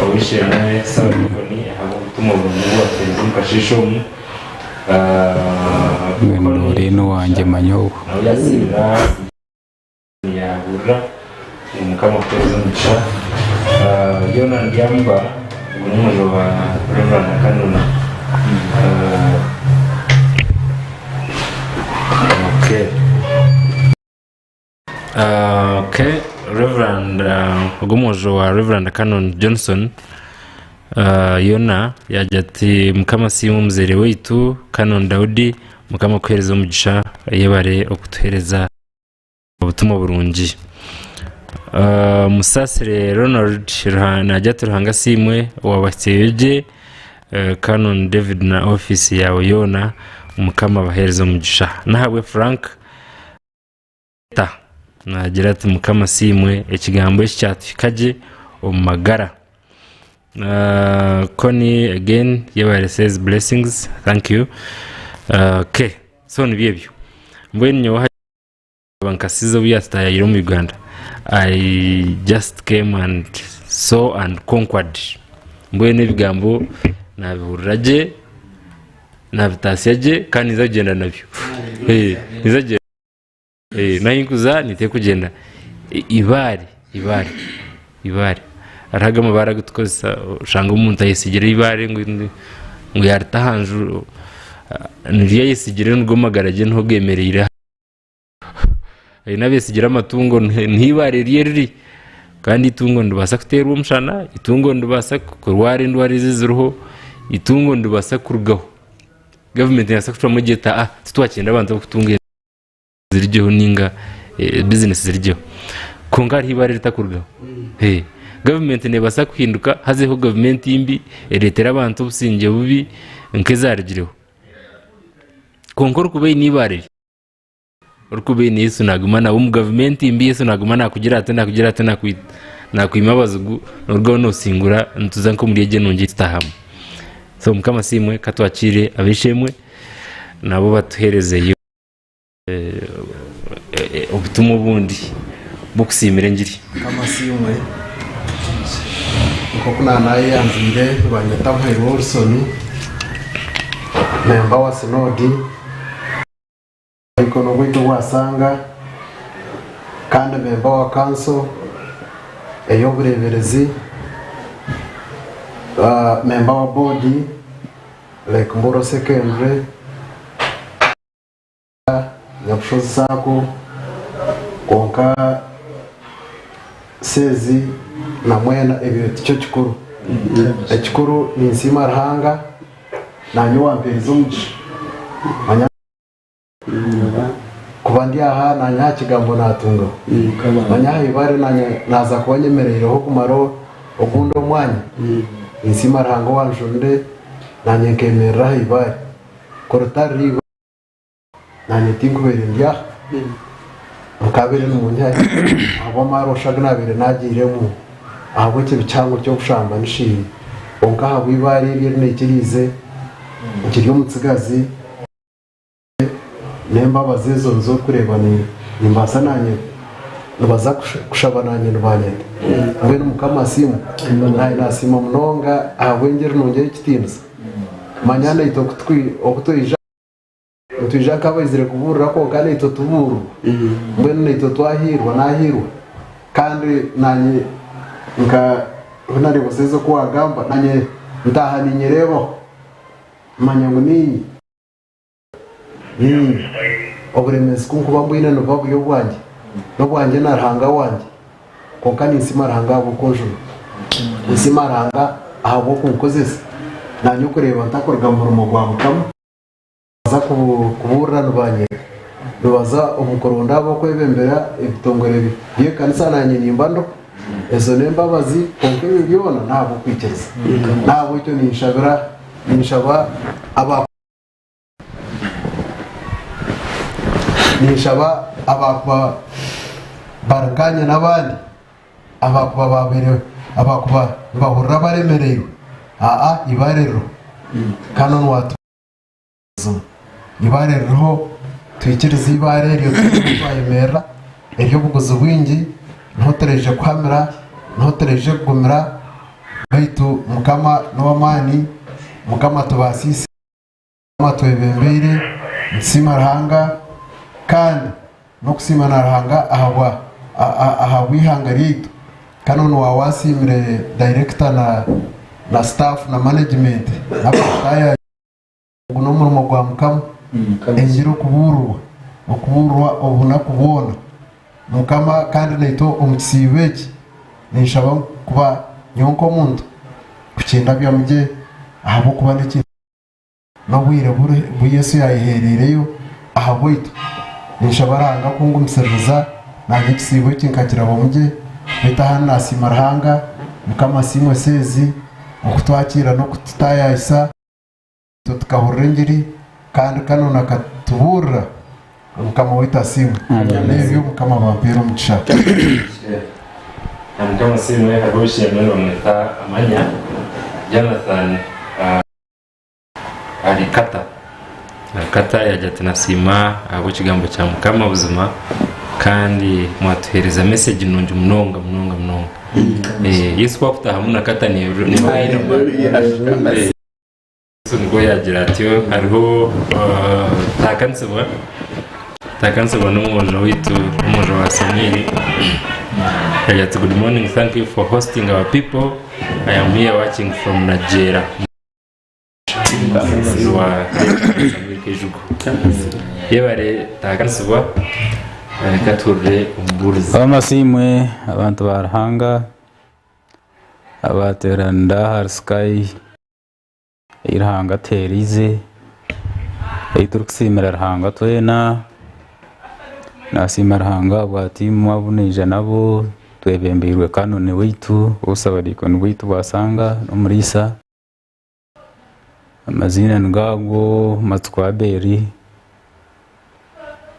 ow'eishe-emwe Sabadikoni ahabw'obutumwa burungi obu waatuheereza omu kasheeshe omu. Mbwenu Doreen owangye manya ogu. Nawe yaasiimira. Yahurira ngu Mukama akuhereze omugisha. Yona Ndyamba ogu n'omwojo wa Rev. Kanoni. Okay. Okay, Reverend ogu omwojo wa Rev. Canon Johnson Yona yagira ati Mukama asiimwe omuzaire waitu Canon Daudi, Mukama akuhereze omugisha yebare okutuhereza Obutumwa burungi. Musasire Ronald naagira ati Ruhanga asiimwe owabahitsyeyo gye Canon David na ofiisi yaawe yoona Mukama abaheereze omugisha. Nahabwe Frank naagira ati Mukama asiimwe ekigambo eki kyatuhika gye omu magara. Connie again yebare says blessings thank you. Okay so nibyo ebyo mbwenu nyowe Nkasiza obu yatutayaire omu Uganda I just came and saw and conquered mbwenu ebigambo nabihurira gye nabitasya gye kandi ninza kugyenda nabyo ninza kugyenda nahinkuza niteekwa kugyenda eibaare eibaare eibaare hariho ago amabaare agu tukozesa oshanga omuntu ayesigire eibaare ngu yarita aha nju niryo ayesigire nigo magara gye niho gemereire. Haine abesigire amatungo niho eibaare rye riri kandi eitungo niribaasa kuteerwa omushana, eitungo niribaasa kurwara endwara ezi eziriho, eitungo niribaasa kurugaho. Gavumenti neebaasa kucwamu egire eti aa titwakyenda abantu abarikutunga zirugyeho ninga bizinesi zirugyeho. Kwonka hariho eibaare eritakurugaho. Gavumenti neebaasa kuhinduka hazeho gavumenti mbi ereetere abantu obusingye bubi nk'ezarugireho. Kwonka orikuba oine eibaare rye. Orikuba oine Yesu naguma nawe omu gavumenti mbi Yesu naguma nakugira ati nakugira ati nakwima abazigu norugaho nosingura nituza nk'omuri egyo enungi tutahamu. So Mukama asiimwe katwakiire ab'eishe-emwe nabo batuheerezeyo obutumwa obundi bw'okusiimira engiri. Mukama asiimwe nk'oku nanayeyanzwire nibanyeta Muhairwe Wilson memba wa sinoodi. Omukono gwaitu gwasanga kandi memba wa kanso ey'obureeberezi, memba wa boodi Lake Mburo Secondary, Nyabushozi Sacco kwonka seezi na mwena ebyo tikyo kikuru. Ekikuru ninsiima Ruhanga nanye owampeerize omugisha. Kuba ndi aha naanye aha kigambo naatungaho. Manya aha ibaare naanye naaza kuba nyemereireho kumara ogundi omwanya. Ninsiima Ruhanga owanjunire naanye nkemerera aha ibaare. Ku ritari riiwe naanye tinkubaire ndi aha. Mukaabaire nimunyihayo ahabw'amaarwa shi agu naabaire naagiiremu ahabw'ekibi kihango ky'obushambani shi. Kwonka ahabw'eibaare eri eri naikiriize nkiri omutsigazi. N'embabazi ezo nizo orikureeba nimbaasa naanye nibaza kushaba naanye nibanyeta. Mbwenu Mukama asiimwe. Naanye nasiima munonga ahabw'engiri nungi ey'ekitiinisa. Manya naitwe oku twija nitwija nk'abaizire kubuurira kwonka naitwe tubuurirwa. Mbwenu naitwe twahiirwa naahiirwa kandi naanye nka Honarebo Seezi oku waagamba naanye ntaaha ninyereebaho manya ngu niinye. Niinye. Oburemeezi ku nkuba mbwine nibuba buri obwangye, n'obwangye na Ruhanga wangye. Kwonka ninsiima Ruhanga ahabw'okunjuna. Ninsiima Ruhanga ahabw'okunkozesa naanye okureeba ntakuruga mu murimo gwa Mukama. Nibaza kubuurira nibanyeta, nibaza omu kuronda ab'okwebembera ebitongore by'ekanisa naanye nimba ndiho. Ezo n'embabazi kwonka ebyo byona n'ahabw'okwikiriza. N'ahabw'ekyo ninshabira, ninshaba aba. Ninshaba abakuba bari nkanye n'abandi abakuba babaire abakuba nibahurira baremereirwe aa eibaare ririho. Canon wa Buzima eibaare ririho, twikirize eibaare eryo turiho twayemerera, ery'obuguzi bwingi, niho turaije kuhamira, niho turaije kugumira, baitu Mukama n'ow'amaani, Mukama atubaasiise, Mukama atwebembeire, nitusiima Ruhanga kandi n'okusiima na Ruhanga ahabwa ahabw'eihanga ryaitu. Kandi onu waaba wasiimire dayirekita na na sitaafu na manegimenti n'abataayayi. Ogu n'omurimo gwa Mukama, engiri okubuurirwa, okubuurirwa obunaku bwona. Mukama kandi naitwe omu kisiibo eki, ninshaba kuba nyowe nk'omuntu kukindabyamu gye ahabw'okuba n'ekintu n'obwire bu Yesu yaayeheereireyo ahabwaitu. Ninshaba Ruhanga kungumisiririza naanye ekisiibo eki nkakirabamu gye, beitu ahandi naasiima Ruhanga, Mukama asiimwe seezi okutwakiira n'okututaayaayisa. Itwe tukahurira engiri kandi Canon akatubuurira. Mukama waitu asiimwe. N'ebyo Mukama abampeere omugisha. Na Mukama asiimwe hariho oweishemwe nibamweta Amanya Jonathan ari Qatar. Ari Qatar yagira ati nasiima ahabw'ekigambo kya Mukama buzima kandi mwatuheereza message nungi munonga munonga munonga. Yesu ku akutahamu na Qatar neeba eine amaani. Yesu nikwo yaagira atyo, hariho taakanisibwa, taakanisibwa n'omwojo waitu, omwojo wa Samuel. Yagira ati good morning, thank you for hosting our people. I am here watching from Nigeria. Wa Samuel Kejugo. Yebare taakanisibwa, reka tuhurire omubuurizi. Abamasiimwe abantu ba Ruhanga abateeranira ahari Sky ei Ruhanga atuheereize, ei turikusiimira Ruhanga twena. Naasiima Ruhanga ahabwa tiimu abu naija nabo, twebembeirwe Canon waitu, Obusaabadiikoni bwaitu bwasanga n'omuriisa. Amaziina nigo ago Matsiko Abel,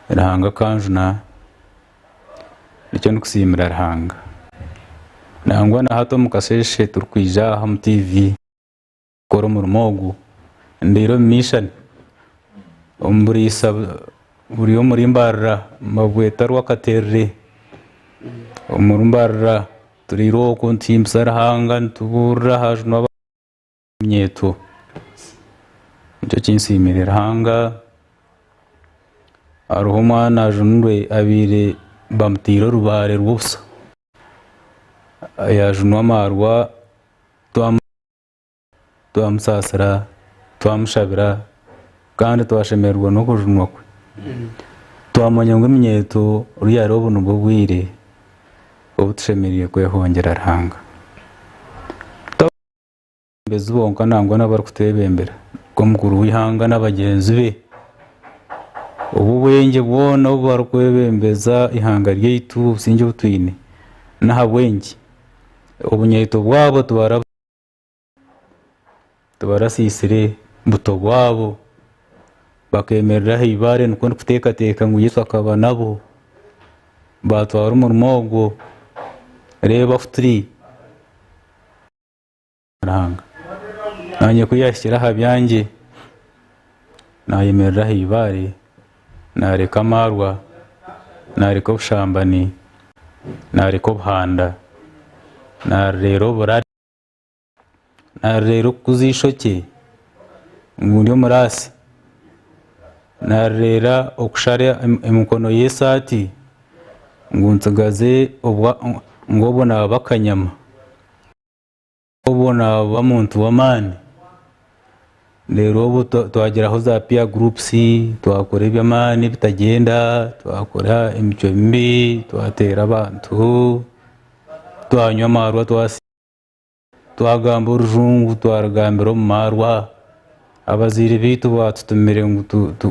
Ruhanga akanjuna, nikyo ndikusiimira Ruhanga. Nangwa na hati omu kasheeshe turikwija aha omu tiivi. Kukora omurimo ogu mbaire omu mishani omu buriisa buri omuri Mbarara nibabweta Rwakaterere omuri Mbarara turiire okwo nituhimbisa Ruhanga nitubuurira hajunwa eminyeeto nikyo kinsiimire Ruhanga hariho omwana ajunirwe abaire bamutaire orubaare rw'obusa yajunwa amaarwa. Twamusaasira, twamushabira, kandi twashemererwa n'okujunwa kwe. Twamanya ngu eminyeeto ruyari obu nibwo bwire obu tushemereire kwehongyera Ruhanga. Twabebembezi bonka nangwa n'abarikutwebembera nk'omukuru w'eihanga n'abagyenzi be, obu obwengye bwona obu barikwebembeza eihanga ryaitu obusingye obu twine n'ahabw'enki obunyeeto bwabo tibara. Tibarasiisire buto bwabo, bakeemerera aha ibaare nikwo ndikuteekateeka ngu Yesu akaba nabo, baatwara omurimo ogwo, reeba ahu turi. Ruhanga. Naanye ku yaahikire aha byangye, naayemerera aha ibaare, naareka amaarwa, naareka obushambani, naareka obuhanda, naareera oburare. Naareera okukuza eishokye ngu ndi omuraasi, naareera okushara emikono y'esaati ngu ntsigaze ngu obwo naaba akanyama, obwo naaba omuntu w'amaani, reero obwo twagiraho za peer groups twakora eby'amaani ebitagyenda, twakora emicwe mibi, twateera abantu, twanywa amaarwa. Twagamba orujungu twarugambira omu maarwa. Abazaire baitu baatutumire ngu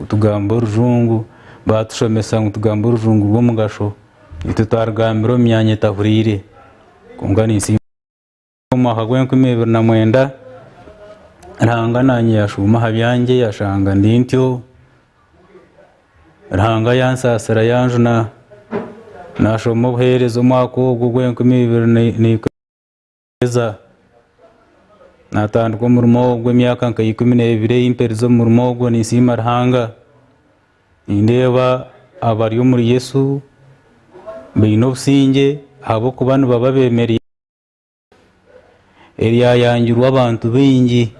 tugambe orujungu, baatushomesa ngu tugambe orujungu rw'omugasho, itwe twarugambira omu myanya etahuriire. Kwonka ninsiima omu mwaka gw'enkumi ibiri na mwenda, Ruhanga naanye yaashuuma aha byangye yaashanga ndi ntyo. Ruhanga yansaasira yanjuna, naashoma obuheereza omwaka ogwo ogw'enkumi ibiri na. Naatandika omurimo ogwo emyaka nka 12 ei mperize omu murimo ogwo ninsiima Ruhanga. Nindeeba abari omuri Yesu baine obusingye ahabw'okuba nibaba beemereire eryayangirwe abantu baingi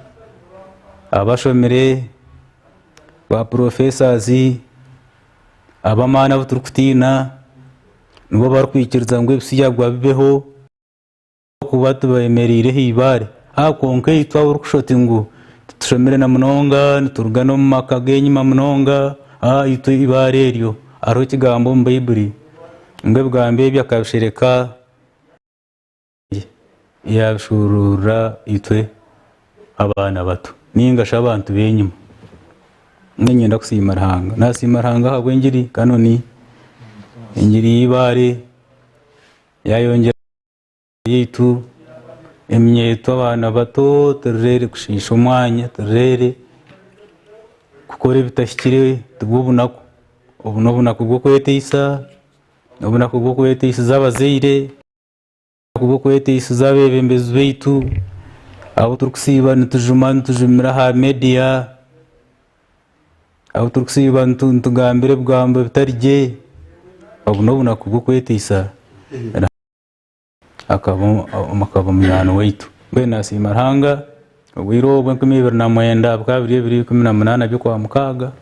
abashomire, ba professors, ab'amaani abu turikutiina nibo barikwikiriza ngu ebisiyagwa bibeho. Ahabw'okuba tibeemereire aha ibaare. Kwonka itwe abu orikushusha oti ngu titushomire na munonga, nituruga n'omu maka g'enyima munonga, itwe eibaare eryo, hariho ekigambo omu Baiburi ngu ebigambo ebi akabishereka yaabishuuruurira itwe abaana bato nainga shi abantu b'enyima. Niinyenda kusiima Ruhanga. Naasiima Ruhanga ahabw'engiri Kanoni, engiri y'eibaare yaayongyera. Yaitu eminyeeto abaana bato tureere kushiisha omwanya, tureere kukora ebitahikire tibwo bunaku. Obu n'obunaku bw'okweteisa, n'obunaku bw'okweteisiza abazaire, n'obunaku bw'okweteisiza abeebembezi baitu abu turikusiiba nitujuma nitujumira aha media, abu turikusiiba nitugambira ebigambo ebitari gye, obu n'obunaku bw'okweteisa. Akaba munywani waitu. Mbwenu nasiima Ruhanga, obwire obwo 2009 bikaba biri ebiro 18 by'okwamukaaga,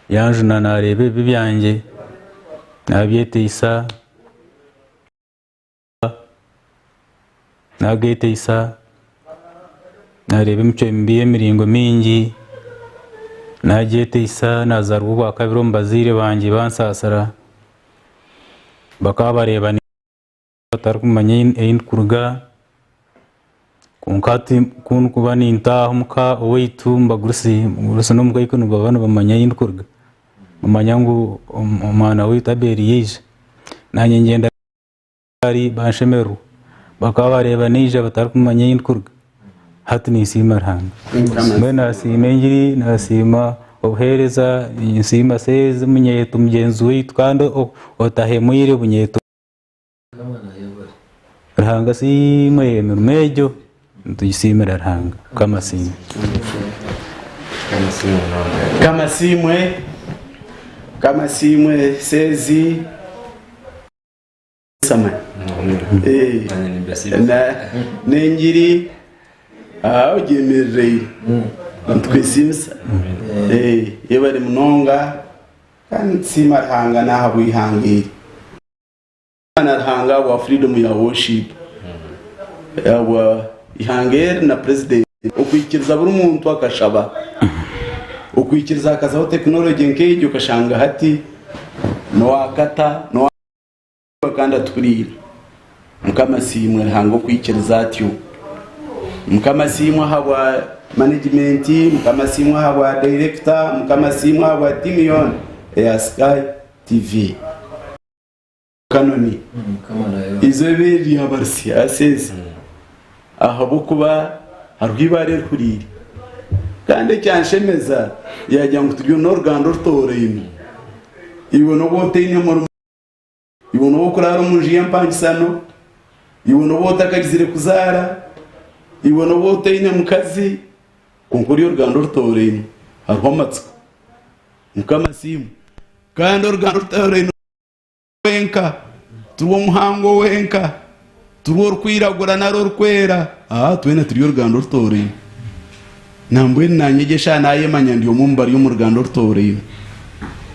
yanjuna nareeba ebibi byangye, nabyeteisa, nageteisa, nareeba emicwe mibi y'emiringo mingi, nagyeteisa, nazaarwa obwakabiri omu bazaire bangye bansaasira, bakaba bareeba. Batarikumanya ei ndikuruga kwonka hati ku ndikuba nintaaha omuka owaitu omu bagurusi, omugurusi n'omukaikuru nibaba nibamanya ei ndikuruga, bamanya ngu omwana waitu Abel yaija. Naanye ngyenda ahari banshemererwa, bakaba bareeba naija batarikumanya ei ndikuruga, hati ninsiima Ruhanga. Mbwenu nasiima engiri, nasiima obuheereza, ninsiima seezi munyeeto mugyenzi waitu kandi otahemwire bunyeeto. Ruhanga asiimwe emirimo egyo nitugisiimira Ruhanga. Mukama asiimwe. Mukama asiimwe, Mukama asiimwe Seezi Samani. Eh, n'engiri aha ogyemerereire nitukwesiimisa. Eh, yebare munonga kandi nitusiima Ruhanga n'ahabw'eihanga eri. Na Ruhanga ahabwa freedom ya worship ahabwa ihanga eri na president okwikiriza buri muntu akashaba okwikiriza hakazaho technology nk'egyo okashanga hati nowakata nowa kandi atuhuriire Mukama asiimwe Ruhanga okwikiriza atyo Mukama asiimwe ahabwa management Mukama asiimwe ahabwa director Mukama asiimwe ahabwa team yoona eya Sky TV. Kanoni eizooba eri ryaba risya seezi ahabw'okuba hariho eibaare erihuriire. Kandi ekyanshemeza yaagira ngu turi n'oruganda orutoorainwe. Iwe n'obu otaine murimo, iwe n'obu okuraara omu nju y'empangisano, iwe n'obu otakagizire kuzaara, iwe n'obu otaine mukazi, kwonka ori oruganda orutoorainwe hariho amatsiko. Mukama asiimwe. Kandi oruganda orutoorainwe. Wenka, turi omuhango wenka, turi orikwiragura nari orikwera, aa twena turi oruganda orutoorainwe. Nambwenu naanye egyo eshaaha naayemanya ndi omwe omu bari omu ruganda orutoorainwe.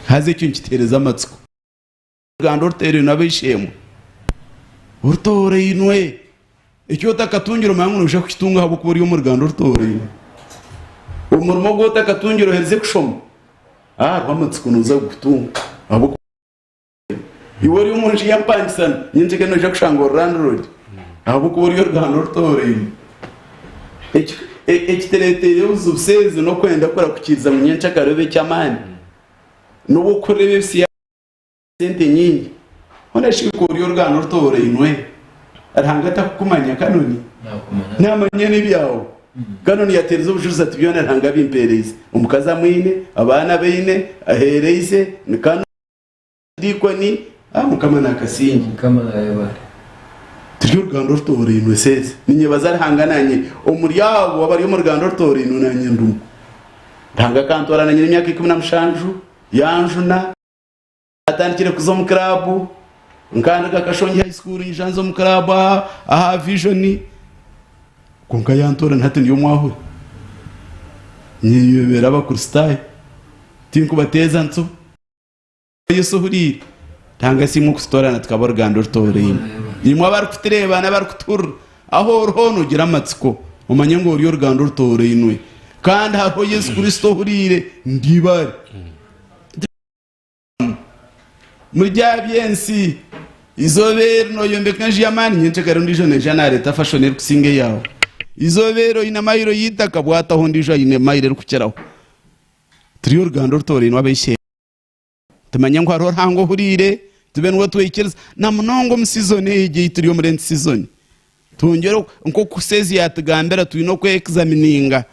Haza ekyo nikituheereza amatsiko. Oruganda orutoorainwe ab'eishe-emwe, orutoorainwe, eki otakatungire omanya ngu noija kukitunga ahabw'okuba ori omu ruganda orutoorainwe. Omurimo ogu otakatungire oherize kushoma, aa hariho amatsiko nooza kugutunga ahabw'okuba. Iwe ori omu nju y'empangisano, nyenkyekare noija kushanga ori landlord ahabw'okuba ori oruganda orutooraine. Ekitureeteire obuzibu seezi n'okwenda kurahukiiriza ngu nyenkyakare obe eky'amaani. N'obu orikuhurira ebi sente nyingi, hoona shi ku ori oruganda orutoorainwe, Ruhanga takukumanya Kanoni? Naamanya n'ebyawe. Kanoni yateereza obujurizi ati byona Ruhanga abimpeereize. Omukazi amwine, abaana abaine, aheereize, ni Kanoni. Diikoni, ah Mukama nakasingye. Mukama ayebare. Turi oruganda orutoorainwe seezi. Ninyebaza Ruhanga naanye omuri abo abari omu ruganda orutoorainwe naanye ndimu. Ruhanga akantoora na nyine emyaka 17, yanjuna. Natandikire kuza omu kiraabu, nkanduga Kashongi High School nyija nza omu kiraabu aha aha Vision. Kwonka yantoora na hati ndi omwahure. Nyeyebembera Abakristaayo, tinkubateeza ntso. Yesu ohuriire, Ruhanga asiimwe okututoorana tukaba oruganda orutooraine. Imwe abarikutureeba n'abarikutuhurira, ahu ori hoona ogire amatsiko, omanye ngu ori oruganda orutoorainwe. Kandi hariho Yesu Kristo ohuriire, ndi ibaare. Muri aha by'ensi, eizooba eri nooyombeka enju y'amaani, nyencakare ondiijo naija naareeta fashoni erikusinga eyaawe. Eizooba eri oine mayiro y'eitaka, bwataho ondiijo aine mayiro erikukiraho. Turi oruganda orutoorainwe ab'eishe-emwe. Tumanye ngu hariho Ruhanga ohuriire, tube niwe twikiriza. Na munonga omu sizoni egi ei turi omuri egi sizoni. Twongyere nk'oku Sezi yaatugambira twine okwegizamininga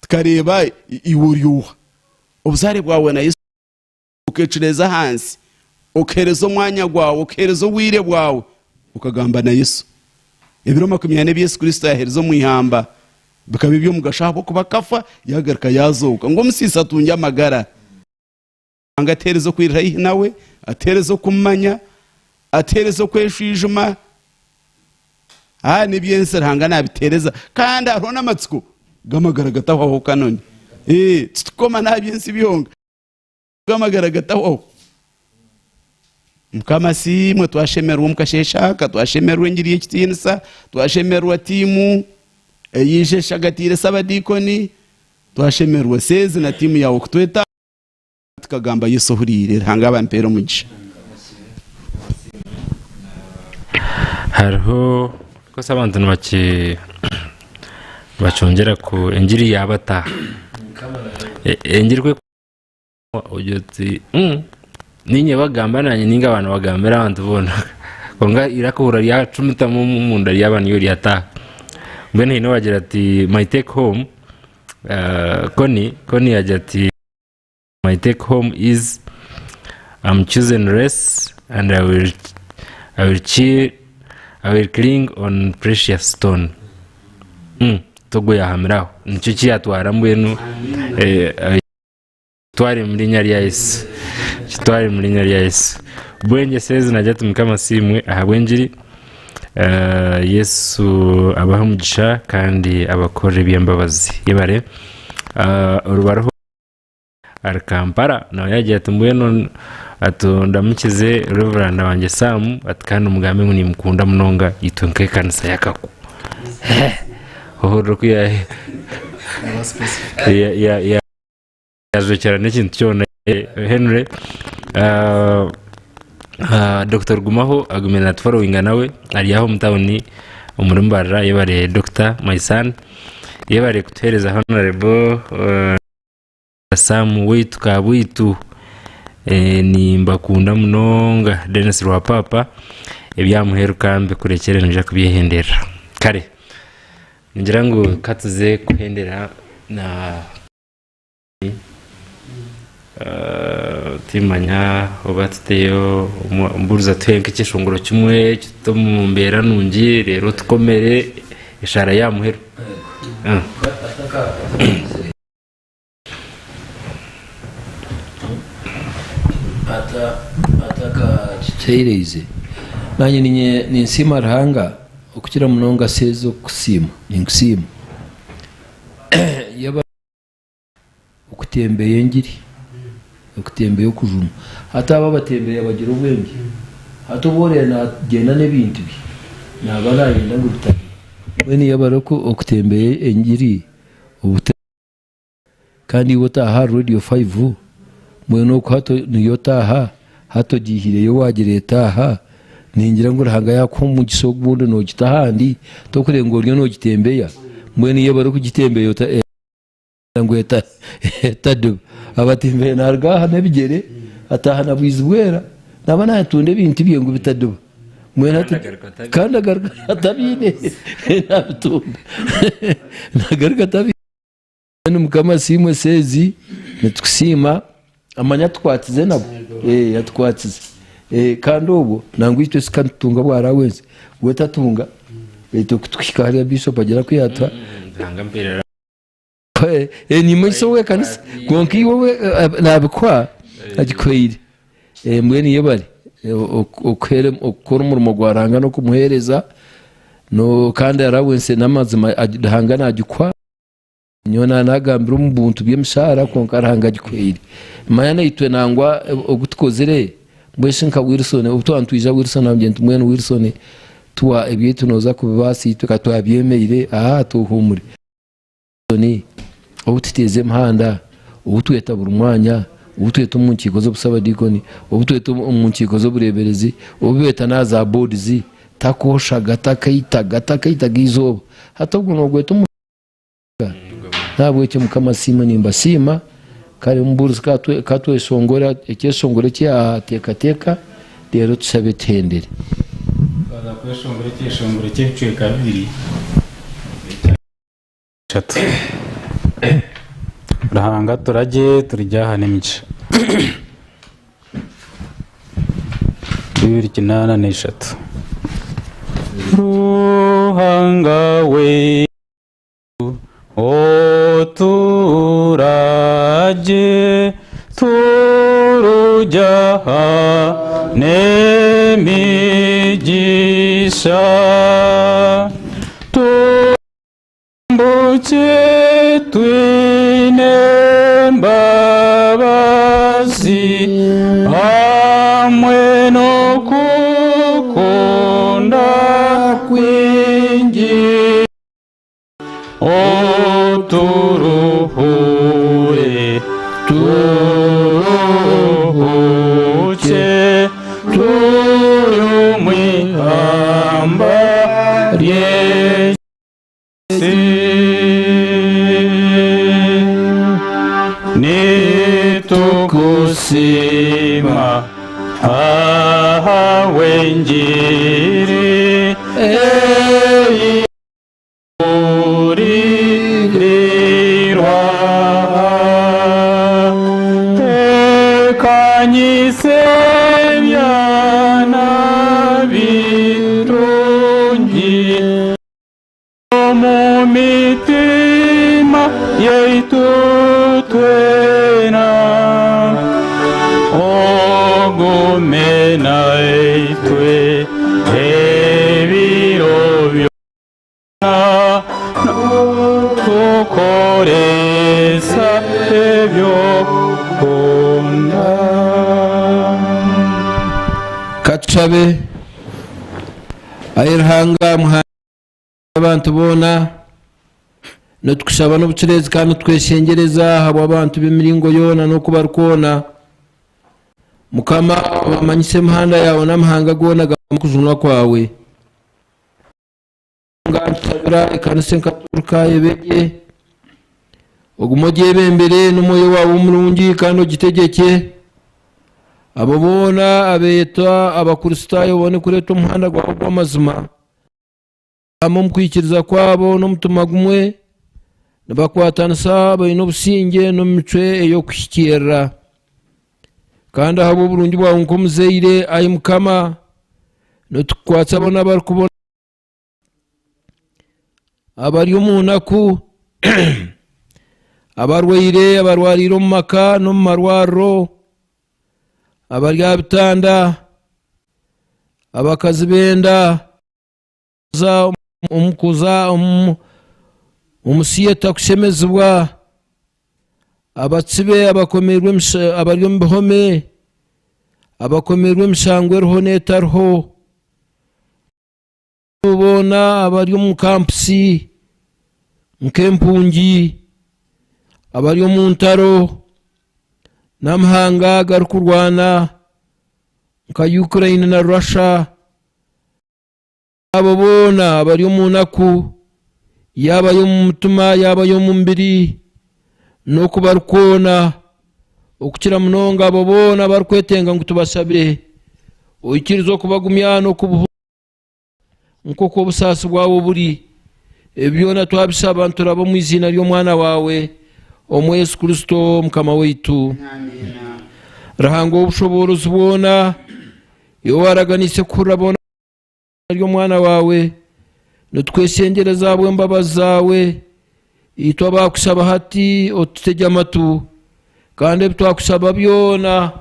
tukareeba iwe ori oha. Obuzaare bwawe na Yesu okeecureeza ahansi, okaheereza omwanya gwawe, okaheereza obwire bwawe, okagamba na Yesu. Ebiro 40 ebi Yesu Kristo yaaheerize omu ihamba bikaba eby'omugasho ahabw'okuba akafa yaagaruka yaazooka ngu omusiisi atungye amagara. Ruhanga atuheereza okwirira haihi nawe, atuheereza okumumanya, atuheereza okweshwijuma. Aha n'eby'ensi Ruhanga naabituheereza kandi hariho n'amatsiko g'amagara gatahwaho kanoni. Eh, titukoma n'aha by'ensi byonka g'amagara gatahwaho. Mukama asiimwe twashemererwa omu kasheeshe aka, twashemererwa engiri y'ekitiinisa, twashemererwa tiimu eyaija eshagatiire sabadiikoni, twashemererwa seezi na tiimu yaawe kutweta. Tukagamba Yesu ohuriire. Ruhanga abampeere omugisha. Hariho kosa abantu nibaki nibakyongyera ku engiri yaabataha engiri ku ogira oti "Mm, niinye bagamba naanye ninga abantu bagambira abantu boona kwonka eiraka ohurira ryacumitamu omunda ryaba niryo ryataaha mbwenu haine owaagira ati my take home Connie Connie yaagira ati My take home is I'm chosen race and I will, I will, chill, I will cling on precious stone. Togo yahamiraho nikyo kiyatwara mbwenu eh, eh, kitware mu linya rya Yesu kitware mu linya rya Yesu bwengye sezi najya ati mukama asiimwe ahabw'engiri Eh, Yesu abahe omugisha kandi abakorere eby'embabazi yebare Eh, orubariho ari Kampala nawe yagira ati mbwenu ati ndamukize Reverend wangye Sam ati kandi mugambe ngu nimukunda munonga itwe nk'ekanisa y'akaku ohurira oku yajwekyera n'ekintu kyona Henry ah, ah, Dr Gumaho agumire natuforowinga nawe ari aho omu tawuni omuri Mbarara yebare Dr my son yebare kutuhereza honorable eh, Sam waitu kabwitu eh, nimbakunda munonga Denis Rwapapa ebyamuheruka mbikurekyere noija kubyehenderera kare ningira ngu katuze kuhendera na Eh, timanya oba tuteyo mbuuriza tuhe nk'ekyeshongoro kimwe kite omu mbeera nungi reero tukomere eshaara ya muheru. Ah. Atakakitereize nanye ninye ninsiima Ruhanga okukira munonga seeza okukusiima ninkusiima yaba Okutembeya engiri, okutembeya okujunwa. Hati abo abatembeya bagira obwengye. Hati obu oreeba nagyenda n'ebintu bye, naaba nayenda ngu bitabe. Mbwenu yaaba ari okutembeya engiri, kandi iwe otaaha ahari Radio Five, mbwenu okwo hati niyo otaaha, hati ogiihireyo waagireeta aha, ningira ngu Ruhanga yaakuha omugisha ogundi noogita ahandi, tokureba ngu oriyo noogitembeya, mbwenu yaaba ori okugitembeya ota. Ngu etaduba. Abatembeya naruga aha n'ebigyere ataaha na Bwizibwera naaba natunda ebintu bye ngu bitaduba. Mbwenu hati kandi agaruka atabiine nabitunda nagaruka atabiine. Mbwenu Mukama asiimwe Seezi nitukusiima amanya atukwatsize nabwo atukwatsize. Kandi obwo nangwa itwe sika nitutunga bwa allowance, we tatunga, itwe ku tukuhika hariya bishop agira ku yatuha. Nimwe ow'ekanisa kwonka iwe we nabikuha agikuhaire. Mbwenu yebare okukora omurimo gwa Ruhanga n'okumuheereza kandi allowance n'amazima Ruhanga nagikuha. Nyowe naanagambira omu buntu by'emishaara kwonka Ruhanga agikuhaire. Manya naitwe nangwa ogu tukozire, mbwenu shi nka Wilson, obu twaba nitwija Wilson namugira nti mbwenu Wilson tuwa ebyaitu nooza kubibaasa itwe ka twabyemeire aha tuhuumure. Wilson, obu tuteeza emihanda, obu tweta buri mwanya, obu tweta omu nkiiko z'obusabadiikoni, obu tweta omu nkiiko z'obureeberezi, obu beeta n'aha za boards, takooshaga, takaitaga, takaitaga eizooba. Hati ogwo noogweta omu. Nahabwekyo Mukama asiimwe nimbasiima kare omubuurizi katweshongora ekyeshongoro eki yateekateeka reero tushabe tuhendere. Twaza kweshongora ekyeshongoro ky'ebicweka bibiri bishatu. Ruhanga turagye turugye aha n'emigisha. 283. Ruhanga we. Oturagye turugye aha n'emigisha, Twambukye twine embabazi, Hamwe n'okukunda kwingi. Oturuhure, turuhuukye, turi omu ihamba ry'ensi. Nitukusiima ahabw'engiri ei. Kuririrwa Ekanyisa ebyana birungi Omu mitima yaitu twena Ogume naitwe ebiro byona. N'okukoresa eby'okunda. Ka tushabe. Ai Ruhanga, Muhangi w'abantu boona, nitukushaba n'obucureezi kandi nitweshengyereza ahabw'abantu b'emiringo yoona n'oku bari kwona. Mukama, obamanyise emihanda yaawe n'amahanga goona gamanye okujunwa kwawe. Ruhanga ntushabira ekanisa enkaturika ebe gye, ogume ogyebembere n'omwoyo waawe omurungi kandi ogitegyekye. Abo boona abeeyeta Abakristaayo babone kureeta omuhanda gwawe ogw'amazima, hamwe omu kwikiriza kwabo n'omutima gumwe, nibakwatanisa baine obusingye n'omu micwe ey'okuhikiirira. Kandi ahabw'oburungi bwawe nk'omuzaire, ai Mukama, nitukukwatsa boona abarikubona. Abari omu naku, abarwaire, abarwariire omu maka n'omu marwariro, abari aha bitanda, abakazi b'enda omu kuza omu siyeta kushemezibwa, abatsibe abakomeirwe abari omu bihome, abakomeirwe emishango eriho n'etariho. Boona abari omu kampusi nk'empungi, abari omu ntaro n'amahanga agarikurwana nka Ukraine na Russia, abo boona abari omu naku yaaba y'omu mutima yaaba y'omu mubiri n'oku barikwona okukira munonga abo boona abarikwetenga ngu tubashabire oikirize okubagumya n'okubuhuura. Nk'oku obusaasi bwawe buri, ebi byona twabishaba nituraba omu iziina ry'Omwana waawe, omwe Yesu Kristo Mukama waitu. Ruhanga ow'obushoboorozi bwona, Iwe owaaraganiise kuhurira boona ry'Omwana waawe, nitukweshengyereza ahabw'embabazi zaawe, itwe abaakushaba hati otutegye amatu, kandi ebi twakushaba byona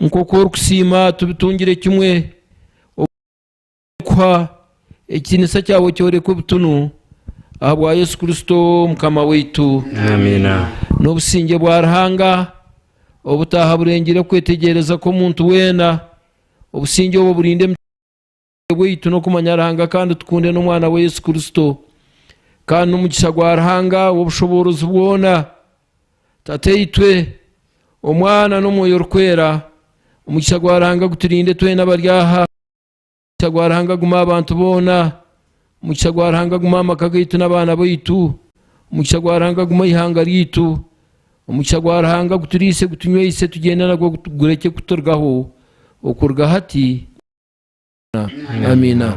nk'oku orikusiima tubitungire kimwe, kuha ekitiinisa kyawe kyorekwe butunu ahabwa Yesu Kristo Mukama waitu. Amiina. N'obusingye bwa Ruhanga obutaaha burengire kwetegyereza kw'omuntu weena, obusingye obwo burinde emitima bwaitu n'okumanya Ruhanga kandi tukunde n'Omwana we Yesu Kristo. Kandi n'omugisha gwa Ruhanga ow'obushoboorozi bwona, Tataitwe, Omwana n'Omwoyo Orikwera, omugisha gwa Ruhanga guturinde twena abari aha. Omugisha gwa Ruhanga gume aha bantu boona. Omugisha gwa Ruhanga gume aha maka gaitu n'abaana baitu. Omugisha gwa Ruhanga gume aha ihanga ryaitu. Omugisha gwa Ruhanga guturiise gutunyweise tugyende nagwo gurekye kuturugaho okuruga hati. Amiina.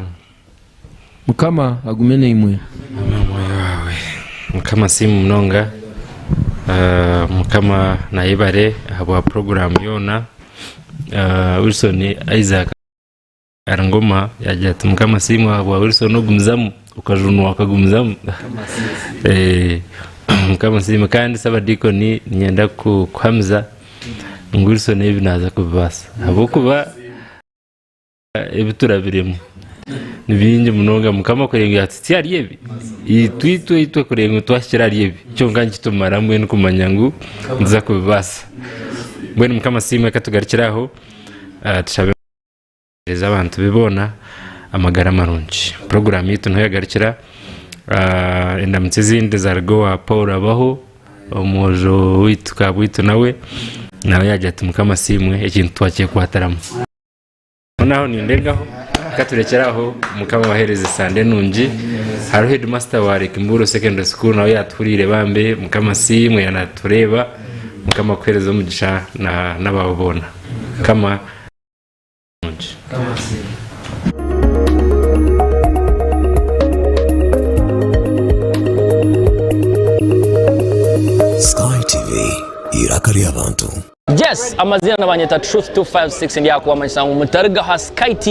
Mukama agume naimwe. N'omwoyo waawe. Mukama asiimwe munonga. Ah, Mukama nayebare ahabwa puroguramu yoona. Ah, Wilson Isaac Ngoma yagira ati Mukama asiimwe ahabwa Wilson ogumizamu okajunwa okagumizamu. Eh, Mukama asiimwe kandi Sabadiikoni niinyenda kuhamiza ngu Wilson ebi naaza kubibaasa ahabw'okuba ebi turabiremu ni bingi munonga Mukama kureba ngu yaatuhitsya ahari ebi, itwe itwe itwe kureba ngu twahikire ahari ebi kyonka nikitumara mbwenu kumanya ngu nituza kubibaasa. Mbwenu Mukama asiimwe reka tugarukire aho tushabe aheereze abantu be boona amagara marungi. Puroguraamu yaitu niho yagarukira, endamutso ezindi zaruga owa Paul Abaho, omwojo waitu kabwaitu nawe, nawe yaagira ati Mukama asiimwe ekintu twakyekwatiramu. Naho nindengaho reka turekyere aho Mukama abahereze sande nungi. Hariho headmaster wa Lake Secondary School nawe yatuhuriire bambe Mukama asiimwe yanatureeba Mukama akuhereze omugisha na n'abawe boona. Mukama nungi. Sky TV, eiraka ry'abantu. Yes, amazina nibanyeta Truth 256 ndi aha kubamanyisa ngu mutarigaho aha Sky TV.